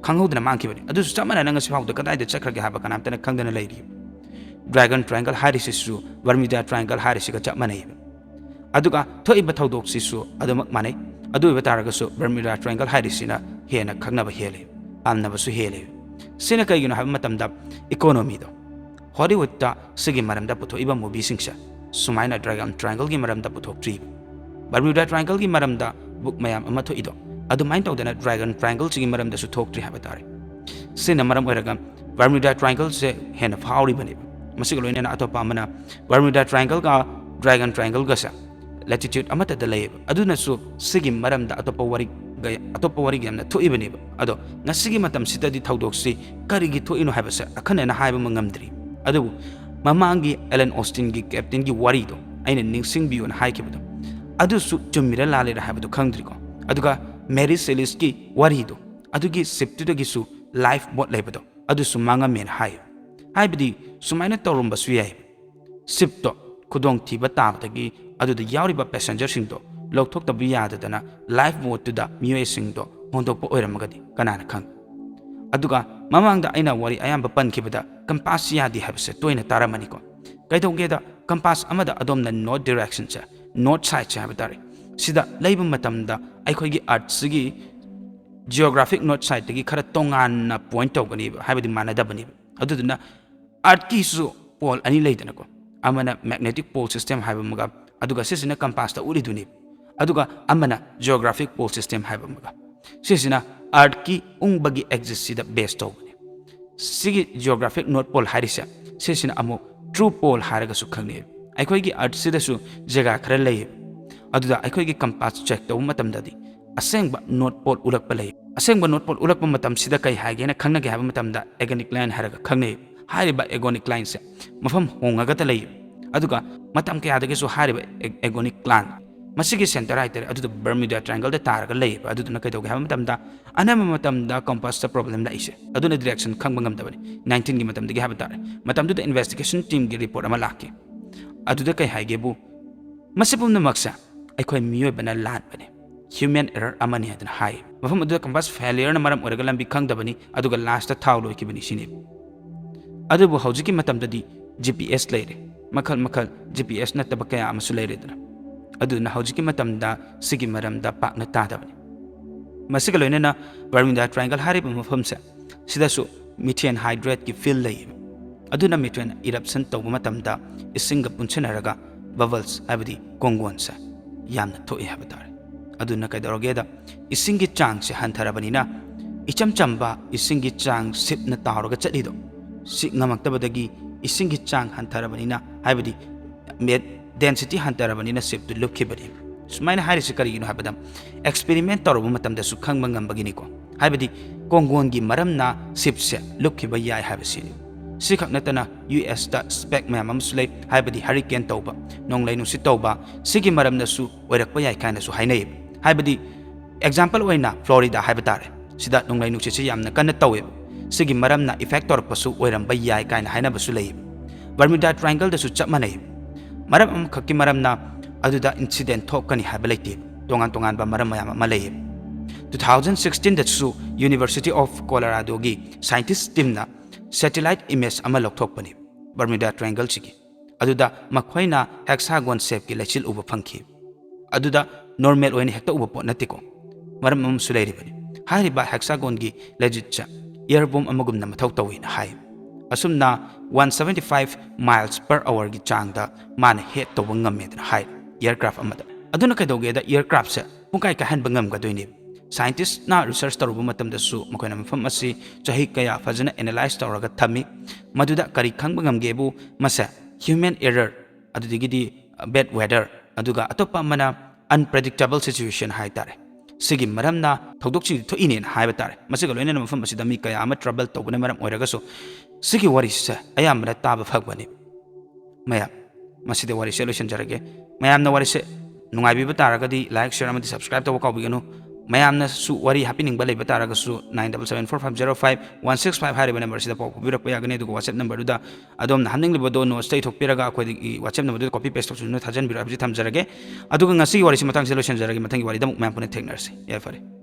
ꯈꯪꯍꯧꯗꯅ ꯃꯥꯡꯈꯤꯕꯅꯤ꯫ ꯑꯗꯨꯁꯨ ꯆꯞ ꯃꯥꯟꯅꯅ ꯉꯁꯤ ꯐꯥꯎꯕꯗ ꯀꯗꯥꯏꯗ ꯆꯠꯈ꯭ꯔꯒꯦ ꯍꯥꯏꯕ ꯀꯅꯥꯝꯇꯅ ꯈꯪꯗꯅ ꯂꯩꯔꯤ꯫ Dragon Triangle ꯍꯥꯏꯔꯤꯁꯤꯁꯨ Bermuda Triangle ꯍꯥꯏꯔꯤꯁꯤꯒ ꯆꯞ ꯃꯥꯟꯅꯩꯕ꯫ ꯑꯗꯨꯒ ꯊꯣꯛꯏꯕ ꯊꯧꯗꯣꯛꯁꯤꯁꯨ ꯑꯗꯨꯃꯛ ꯃꯥꯟꯅꯩ꯫ ꯑꯗꯨ ꯑꯣꯏꯕ ꯇꯥꯔꯒꯁꯨ Bermuda Triangle ꯍꯥꯏꯔꯤꯁꯤꯅ ꯍꯦꯟꯅ ꯈꯪꯅꯕ ꯍꯦꯜꯂꯤ, ꯄꯥꯝꯅꯕꯁꯨ ꯍꯦꯜꯂꯤ꯫ ꯁꯤꯅ ꯀꯩꯒꯤꯅꯣ ꯍꯥꯏꯕ ꯃꯇꯝꯗ, economyꯗꯣ, Hollywoodꯇ ꯁꯤꯒꯤ ꯃꯔꯝꯗ ꯄꯨꯊꯣꯛꯏꯕ movieꯁꯤꯡꯁꯦ ꯁꯨꯃꯥꯏꯅ Dragon Triangleꯒꯤ ꯃꯔꯝꯗ ꯄꯨꯊꯣꯛꯇ꯭ꯔꯤꯕ꯫ Bermuda Triangleꯒꯤ ꯃꯔꯝꯗ book ꯃꯌꯥꯝ ꯑꯃ ꯊꯣꯛꯏꯗꯣ, ꯑꯗꯨꯃꯥꯏꯅ ꯇꯧꯗꯅ Dragon Triangleꯁꯤꯒꯤ ꯃꯔꯝꯗꯁꯨ ꯊꯣꯛꯇ꯭ꯔꯤ ꯍꯥꯏꯕ ꯇꯥꯔꯦ꯫ ꯁꯤꯅ ꯃꯔꯝ ꯑꯣꯏꯔꯒ Bermuda Triangleꯁꯦ ꯍꯦꯟꯅ ꯐꯥꯎꯔꯤꯕꯅꯦꯕ꯫ ꯃꯁꯤꯒ ꯂꯣꯏꯅꯅ ꯑꯇꯣꯞꯄ ꯑꯃꯅ, Bermuda Triangleꯒ Dragon Triangleꯒꯁꯦ latitude ꯑꯃꯠꯇꯗ ꯂꯩꯌꯦꯕ꯫ ꯑꯗꯨꯅꯁꯨ ꯁꯤꯒꯤ ꯃꯔꯝꯗ ꯑꯇꯣꯞꯄ ꯋꯥꯔꯤ, ꯑꯇꯣꯞꯄ ꯋꯥꯔꯤ ꯌꯥꯝꯅ ꯊꯣꯛꯏꯕꯅꯦꯕ꯫ ꯑꯗꯣ ꯉꯁꯤꯒꯤ ꯃꯇꯝꯁꯤꯗꯗꯤ ꯊꯧꯗꯣꯛꯁꯤ ꯀꯔꯤꯒꯤ ꯊꯣꯛꯏꯅꯣ ꯍꯥꯏꯕꯁꯦ ꯑꯈꯟꯅꯅ ꯍꯥꯏꯕ ꯑꯃ ꯉꯝꯗ꯭ꯔꯤ꯫ ꯑꯗꯨꯕꯨ ꯃꯃꯥꯡꯒꯤ Alan Austinꯒꯤ captainꯒꯤ ꯋꯥꯔꯤꯗꯣ, ꯑꯩꯅ ꯅꯤꯡꯁꯤꯡꯕꯤꯌꯨꯅ ꯍꯥꯏꯈꯤꯕꯗꯣ, ꯑꯗꯨꯁꯨ ꯆꯨꯝꯃꯤꯔ ꯂꯥꯜꯂꯤꯔ ꯍꯥꯏꯕꯗꯣ ꯈꯪꯗ꯭ꯔꯤꯀꯣ꯫ ꯑꯗꯨꯒ Mary Celesteꯀꯤ ꯋꯥꯔꯤꯗꯣ, ꯑꯗꯨꯒꯤ shipꯇꯨꯗꯒꯤꯁꯨ lifeboat ꯂꯩꯕꯗꯣ, ꯑꯗꯨꯁꯨ ꯃꯥꯡꯉꯝꯃꯦꯅ ꯍꯥꯏ꯫ ꯍꯥꯏꯕꯗꯤ ꯁꯨꯃꯥꯏꯅ ꯇꯧꯔꯝꯕꯁꯨ ꯌꯥꯏ꯫ Shipꯇꯣ ꯈꯨꯗꯣꯡꯊꯤꯕ ꯇꯥꯕꯗꯒꯤ ꯑꯗꯨꯗ ꯌꯥꯎꯔꯤꯕ passengerꯁꯤꯡꯗꯣ ꯂꯧꯊꯣꯛꯇꯕ ꯌꯥꯗꯗꯅ lifeboatꯇꯨꯗ ꯃꯤꯑꯣꯏꯁꯤꯡꯗꯣ ꯍꯣꯟꯗꯣꯛꯄ ꯑꯣꯏꯔꯝꯃꯒꯗꯤ ꯀꯅꯥꯅ ꯈꯪ? ꯑꯗꯨꯒ ꯃꯃꯥꯡꯗ ꯑꯩꯅ ꯋꯥꯔꯤ ꯑꯌꯥꯝꯕ ꯄꯟꯈꯤꯕꯗ compass ꯌꯥꯗꯦ ꯍꯥꯏꯕꯁꯦ ꯇꯣꯏꯅ ꯇꯥꯔꯝꯃꯅꯤꯀꯣ꯫ ꯀꯩꯗꯧꯒꯦꯗ, compass ꯑꯃꯗ ꯑꯗꯣꯝꯅ north directionꯁꯦ, north sideꯁꯦ ꯍꯥꯏꯕ ꯇꯥꯔꯦ, ꯁꯤꯗ ꯂꯩꯕ ꯃꯇꯝꯗ ꯑꯩꯈꯣꯏꯒꯤ Earthꯁꯤꯒꯤ geographic north sideꯇꯒꯤ ꯈꯔ ꯇꯣꯉꯥꯟꯅ point ꯇꯧꯒꯅꯦꯕ, ꯍꯥꯏꯕꯗꯤ ꯃꯥꯟꯅꯗꯕꯅꯦꯕ꯫ ꯑꯗꯨꯗꯨꯅ Earthꯀꯤꯁꯨ pole ꯑꯅꯤ ꯂꯩꯗꯅꯀꯣ, ꯑꯃꯅ magnetic pole system ꯍꯥꯏꯕ ꯑꯃꯒ, ꯑꯗꯨꯒ ꯁꯤꯁꯤꯅ compassꯇ ꯎꯠꯂꯤꯗꯨꯅꯤ, ꯑꯗꯨꯒ ꯑꯃꯅ geographic pole system ꯍꯥꯏꯕ ꯑꯃꯒ꯫ ꯁꯤꯁꯤꯅ Earthꯀꯤ ꯎꯪꯕꯒꯤ axisꯁꯤꯗ base ꯇꯧꯕꯅꯤ꯫ ꯁꯤꯒꯤ geographic north pole ꯍꯥꯏꯔꯤꯁꯦ, ꯁꯤꯁꯤꯅ ꯑꯃꯨꯛ true pole ꯍꯥꯏꯔꯒꯁꯨ ꯈꯪꯅꯩ꯫ ꯑꯩꯈꯣꯏꯒꯤ Earthꯁꯤꯗꯁꯨ ꯖꯒꯥ ꯈꯔ ꯂꯩꯌꯦꯕ, ꯑꯗꯨꯗ ꯑꯩꯈꯣꯏꯒꯤ compass check ꯇꯧꯕ ꯃꯇꯝꯗꯗꯤ ꯑꯁꯦꯡꯕ north pole ꯎꯠꯂꯛꯄ ꯂꯩ꯫ ꯑꯁꯦꯡꯕ north pole ꯎꯠꯂꯛꯄ ꯃꯇꯝꯁꯤꯗ ꯀꯩ ꯍꯥꯏꯒꯦꯅ ꯈꯪꯅꯒꯦ ꯍꯥꯏꯕ ꯃꯇꯝꯗ agonic line ꯍꯥꯏꯔꯒ ꯈꯪꯅꯩ꯫ ꯍꯥꯏꯔꯤꯕ agonic lineꯁꯦ ꯃꯐꯝ ꯍꯣꯡꯉꯒꯇ ꯂꯩ꯫ ꯑꯗꯨꯒ ꯃꯇꯝ ꯀꯌꯥꯗꯒꯤꯁꯨ ꯍꯥꯏꯔꯤꯕ ag-, agonic line, ꯃꯁꯤꯒꯤ ꯁꯦꯟꯇꯔ ꯍꯥꯏꯇꯥꯔꯦ, ꯑꯗꯨꯗ ꯕꯔꯃꯨꯗꯥ ꯇ꯭ꯔꯥꯏꯡꯒꯜꯗ ꯇꯥꯔꯒ ꯂꯩꯌꯦꯕ꯫ ꯑꯗꯨꯗꯨꯅ ꯀꯩꯗꯧꯒꯦ ꯍꯥꯏꯕ ꯃꯇꯝꯗ, ꯑꯅꯝꯕ ꯃꯇꯝꯗ ꯀꯝꯄꯁꯇ ꯄ꯭ꯔꯣꯕ꯭ꯂꯦꯝ ꯂꯥꯛꯏꯁꯦ, ꯑꯗꯨꯅ ꯗꯤꯔꯦꯛꯁꯟ ꯈꯪꯕ ꯉꯝꯗꯕꯅꯤ, ꯅꯥꯏꯟꯇꯤꯟꯒꯤ ꯃꯇꯝꯗꯒꯤ ꯍꯥꯏꯕ ꯇꯥꯔꯦ꯫ ꯃꯇꯝꯗꯨꯗ ꯏꯟꯚꯦꯁꯇꯤꯒꯦꯁꯟ ꯇꯤꯝꯒꯤ ꯔꯤꯄꯣꯔꯠ ꯑꯃ ꯂꯥꯛꯈꯤ꯫ ꯑꯗꯨꯗ ꯀꯩ ꯍꯥꯏꯒꯦꯕꯨ, ꯃꯁꯤ ꯄꯨꯝꯅꯃꯛꯁꯦ ꯑꯩꯈꯣꯏ ꯃꯤꯑꯣꯏꯕꯅ ꯂꯥꯟꯕꯅꯤ, ꯍ꯭ꯌꯨꯃꯦꯟ ꯑꯦꯔꯔ ꯑꯃꯅꯤ ꯍꯥꯏꯗꯅ ꯍꯥꯏ꯫ ꯃꯐꯝ ꯑꯗꯨꯗ ꯀꯝꯄꯁ ꯐꯦꯂꯤꯌꯔꯅ ꯃꯔꯝ ꯑꯣꯏꯔꯒ ꯂꯝꯕꯤ ꯈꯪꯗꯕꯅꯤ, ꯑꯗꯨꯒ ꯂꯥꯁꯇ ꯊꯥꯎ ꯂꯣꯏꯈꯤꯕꯅꯤ ꯁꯤꯅꯤ꯫ ꯑꯗꯨꯕꯨ ꯍꯧꯖꯤꯛꯀꯤ ꯃꯇꯝꯗꯗꯤ ꯖꯤ ꯄꯤ ꯑꯦꯁ ꯂꯩꯔꯦ, ꯃꯈꯜ ꯃꯈꯜ ꯖꯤ ꯄꯤ ꯑꯦꯁ ꯅꯠꯇꯕ ꯀꯌꯥ ꯑꯃꯁꯨ ꯂꯩꯔꯦꯗꯅ꯫ ꯑꯗꯨꯅ ꯍꯧꯖꯤꯛꯀꯤ ꯃꯇꯝꯗ ꯁꯤꯒꯤ ꯃꯔꯝꯗ ꯄꯥꯛꯅ ꯇꯥꯗꯕꯅꯤ꯫ ꯃꯁꯤꯒ ꯂꯣꯏꯅꯅ ꯕꯔꯃꯨꯗꯥ ꯇ꯭ꯔꯥꯏꯡꯒꯜ ꯍꯥꯏꯔꯤꯕ ꯃꯐꯝꯁꯦ, ꯁꯤꯗꯁꯨ ꯃꯤꯊꯦꯟ ꯍꯥꯏꯗ꯭ꯔꯦꯠꯀꯤ ꯐꯤꯜ ꯂꯩꯌꯦꯕ꯫ ꯑꯗꯨꯅ ꯃꯤꯊꯦꯟ ꯏꯔꯞꯁꯟ ꯇꯧꯕ ꯃꯇꯝꯗ ꯏꯁꯤꯡꯒ ꯄꯨꯟꯁꯤꯟꯅꯔꯒ ꯕꯕꯜꯁ, ꯍꯥꯏꯕꯗꯤ ꯀꯣꯡꯒꯣꯟꯁꯦ, ꯌꯥꯝꯅ ꯊꯣꯛꯑꯦ ꯍꯥꯏꯕ ꯇꯥꯔꯦ꯫ ꯑꯗꯨꯅ ꯀꯩꯗꯧꯔꯒꯦꯗ, ꯏꯁꯤꯡꯒꯤ ꯆꯥꯡꯁꯦ ꯍꯟꯊꯔꯕꯅꯤꯅ, ꯏꯆꯝ ꯆꯝꯕ ꯏꯁꯤꯡꯒꯤ ꯆꯥꯡ ꯁꯤꯞꯅ ꯇꯥꯎꯔꯒ ꯆꯠꯂꯤꯗꯣ, ꯁꯤ ꯉꯝꯃꯛꯇꯕꯗꯒꯤ ꯏꯁꯤꯡꯒꯤ ꯆꯥꯡ ꯍꯟꯊꯔꯕꯅꯤꯅ, ꯍꯥꯏꯕꯗꯤ ꯗꯦꯟꯁꯤꯇꯤ ꯍꯟꯊꯔꯕꯅꯤꯅ ꯁꯤꯞꯇꯨ ꯂꯨꯞꯈꯤꯕꯅꯤ꯫ ꯁꯨꯃꯥꯏꯅ ꯍꯥꯏꯔꯤꯁꯤ ꯀꯔꯤꯒꯤꯅꯣ ꯍꯥꯏꯕꯗ, ꯑꯦꯛꯁꯄꯦꯔꯤꯃꯦꯟ ꯇꯧꯔꯨꯕ ꯃꯇꯝꯗꯁꯨ ꯈꯪꯕ ꯉꯝꯕꯒꯤꯅꯤꯀꯣ꯫ ꯍꯥꯏꯕꯗꯤ ꯀꯣꯡꯒꯣꯟꯒꯤ ꯃꯔꯝꯅ ꯁꯤꯞꯁꯦ ꯂꯨꯞꯈꯤꯕ ꯌꯥꯏ ꯍꯥꯏꯕꯁꯤꯅꯤ꯫ ꯁꯤꯈꯛ ꯅꯠꯇꯅ ꯌꯨ ꯑꯦꯁꯇ ꯁ꯭ꯄꯦꯛ ꯃꯌꯥꯝ ꯑꯃꯁꯨ ꯂꯩ, ꯍꯥꯏꯕꯗꯤ ꯍꯔꯤꯀꯦꯟ ꯇꯧꯕ, ꯅꯣꯡꯂꯩ ꯅꯨꯡꯁꯤꯠ ꯇꯧꯕ, ꯁꯤꯒꯤ ꯃꯔꯝꯅꯁꯨ ꯑꯣꯏꯔꯛꯄ ꯌꯥꯏ ꯀꯥꯏꯅꯁꯨ ꯍꯥꯏꯅꯩ꯫ ꯍꯥꯏꯕꯗꯤ ꯑꯦꯛꯖꯥꯝꯄꯜ ꯑꯣꯏꯅ ꯐ꯭ꯂꯣꯔꯤꯗꯥ ꯍꯥꯏꯕ ꯇꯥꯔꯦ, ꯁꯤꯗ ꯅꯣꯡꯂꯩ ꯅꯨꯡꯁꯤꯠꯁꯤ ꯌꯥꯝꯅ ꯀꯟꯅ ꯇꯧꯋꯦꯕ, ꯁꯤꯒꯤ ꯃꯔꯝꯅ ꯏꯐꯦꯛ ꯇꯧꯔꯛꯄꯁꯨ ꯑꯣꯏꯔꯝꯕ ꯌꯥꯏ ꯀꯥꯏꯅ ꯍꯥꯏꯅꯕꯁꯨ ꯂꯩ꯫ ꯕꯔꯃꯨꯗꯥ ꯇ꯭ꯔꯥꯏꯡꯒꯜꯗꯁꯨ ꯆꯞ ꯃꯥꯟꯅꯩ꯫ ꯃꯔꯝ ꯑꯃꯈꯛꯀꯤ ꯃꯔꯝꯅ ꯑꯗꯨꯗ ꯏꯟꯁꯤꯗꯦꯟ ꯊꯣꯛꯀꯅꯤ ꯍꯥꯏꯕ ꯂꯩꯇꯦ꯫ ꯇꯣꯉꯥꯟ ꯇꯣꯉꯥꯟꯕ ꯃꯔꯝ ꯃꯌꯥꯝ ꯑꯃ ꯂꯩꯌꯦ꯫ ꯇꯨ ꯊꯥꯎꯖꯟ ꯁꯤꯛꯁꯇꯤꯟꯗꯁꯨ ꯌꯨꯅꯤꯚꯔꯁꯤꯇꯤ ꯑꯣꯐ ꯀꯣꯂꯣꯔꯥꯗꯣꯒꯤ ꯁꯥꯏꯟꯇꯤꯁ ꯇꯤꯝꯅ ꯁꯦꯇꯤꯂꯥꯏꯠ ꯏꯃꯦꯖ ꯑꯃ ꯂꯧꯊꯣꯛꯄꯅꯤ ꯕꯔꯃꯨꯗꯥ ꯇ꯭ꯔꯥꯏꯡꯒꯜꯁꯤꯒꯤ꯫ ꯑꯗꯨꯗ ꯃꯈꯣꯏꯅ ꯍꯦꯛꯁꯥꯒꯣꯟ ꯁꯦꯞꯀꯤ ꯂꯩꯆꯤꯜ ꯎꯕ ꯐꯪꯈꯤ꯫ ꯑꯗꯨꯗ ꯅꯣꯔꯃꯦꯜ ꯑꯣꯏꯅ ꯍꯦꯛꯇ ꯎꯕ ꯄꯣꯠ ꯅꯠꯇꯦꯀꯣ꯫ ꯃꯔꯝ ꯑꯃꯁꯨ ꯂꯩꯔꯤꯕꯅꯤ꯫ ꯍꯥꯏꯔꯤꯕ ꯍꯦꯛꯁꯥꯒꯣꯟꯒꯤ ꯂꯩꯆꯤꯠꯁꯦ ꯏꯌꯔ ꯕꯣꯝ ꯑꯃꯒꯨꯝꯅ ꯃꯊꯧ ꯇꯧꯏꯅ ꯍꯥꯏ꯫ ꯑꯁꯨꯝꯅ one seventy five miles per ꯑꯋꯔꯒꯤ ꯆꯥꯡꯗ ꯃꯥꯅ ꯍꯦꯠ ꯇꯧꯕ ꯉꯝꯃꯦꯗꯅ ꯍꯥꯏ, ꯏꯌꯔꯀ꯭ꯔꯥꯐ ꯑꯃꯗ꯫ ꯑꯗꯨꯅ ꯀꯩꯗꯧꯒꯦꯗ, ꯏꯌꯔꯀ꯭ꯔꯥꯐꯁꯦ ꯄꯨꯡꯀꯥꯏ ꯀꯥꯏꯍꯟꯕ ꯉꯝꯒꯗꯣꯏꯅꯦ꯫ ꯁꯥꯏꯟꯇꯤꯁꯅ ꯔꯤꯁꯔꯁ ꯇꯧꯔꯨꯕ ꯃꯇꯝꯗꯁꯨ ꯃꯈꯣꯏꯅ ꯃꯐꯝ ꯑꯁꯤ ꯆꯍꯤ ꯀꯌꯥ ꯐꯖꯅ ꯑꯦꯅꯥꯂꯥꯏꯁ ꯇꯧꯔꯒ ꯊꯝꯃꯤ꯫ ꯃꯗꯨꯗ ꯀꯔꯤ ꯈꯪꯕ ꯉꯝꯒꯦꯕꯨ, ꯃꯁꯦ ꯍ꯭ꯌꯨꯃꯦꯟ ꯑꯦꯔꯔ, ꯑꯗꯨꯗꯒꯤꯗꯤ ꯕꯦꯗ ꯋꯦꯗꯔ, ꯑꯗꯨꯒ ꯑꯇꯣꯞꯄ ꯑꯃꯅ ꯑꯟꯄ꯭ꯔꯦꯗꯤꯛꯇꯦꯕꯜ ꯁꯤꯆꯨꯋꯦꯁꯟ ꯍꯥꯏ ꯇꯥꯔꯦ, ꯁꯤꯒꯤ ꯃꯔꯝꯅ ꯊꯧꯗꯣꯛꯁꯤꯡ ꯊꯣꯛꯏꯅꯦꯅ ꯍꯥꯏꯕ ꯇꯥꯔꯦ꯫ ꯃꯁꯤꯒ ꯂꯣꯏꯅꯅ ꯃꯐꯝ ꯑꯁꯤꯗ ꯃꯤ ꯀꯌꯥ ꯑꯃ ꯇ꯭ꯔꯕꯜ ꯇꯧꯕꯅ ꯃꯔꯝ ꯑꯣꯏꯔꯒꯁꯨ, ꯁꯤꯒꯤ ꯋꯥꯔꯤꯁꯦ ꯑꯌꯥꯝꯕꯅ ꯇꯥꯕ ꯐꯪꯕꯅꯤ꯫ ꯃꯌꯥꯝ, ꯃꯁꯤꯗ ꯋꯥꯔꯤꯁꯦ ꯂꯣꯏꯁꯤꯟꯖꯔꯒꯦ꯫ ꯃꯌꯥꯝꯅ ꯋꯥꯔꯤꯁꯦ ꯅꯨꯡꯉꯥꯏꯕꯤꯕ ꯇꯥꯔꯒꯗꯤ like, share ꯑꯃꯗꯤ subscribe ꯇꯧꯕ ꯀꯥꯎꯕꯤꯒꯅꯨ꯫ ꯃꯌꯥꯝꯅꯁꯨ ꯋꯥꯔꯤ ꯍꯥꯞꯄꯤꯅꯤꯡꯕ ꯂꯩꯕ ꯇꯥꯔꯒꯁꯨ nine double seven four five zero five one six five ꯍꯥꯏꯔꯤꯕ number ꯑꯁꯤꯗ ꯄꯥꯎ ꯐꯥꯎꯕꯤꯔꯛꯄ ꯌꯥꯒꯅꯤ꯫ ꯑꯗꯨꯒ WhatsApp number ꯗꯨꯗ ꯑꯗꯣꯝꯅ ꯍꯥꯞꯅꯤꯡꯂꯤꯕꯗꯣ notes ꯇ ꯏꯊꯣꯛꯄꯤꯔꯒ ꯑꯩꯈꯣꯏꯗꯒꯤ WhatsApp number ꯗꯨꯗ copy paste ꯇꯧꯁꯤꯟꯗꯨꯅ ꯊꯥꯖꯟꯕꯤꯔꯣ ꯍꯥꯏꯕꯁꯤ ꯊꯝꯖꯔꯒꯦ꯫ ꯑꯗꯨꯒ ꯉꯁꯤꯒꯤ ꯋꯥꯔꯤꯁꯤ ꯃꯇꯥꯡꯁꯤꯗ ꯂꯣꯏꯁꯤꯟꯖꯔꯒꯦ꯫ ꯃꯊꯪꯒꯤ ꯋꯥꯔꯤꯗ ꯑꯃꯨꯛ ꯃꯌꯥꯝ ꯄꯨꯟꯅ ꯊꯦꯡꯅꯔꯁꯤ꯫ ꯌꯥꯏꯐꯔꯦ꯫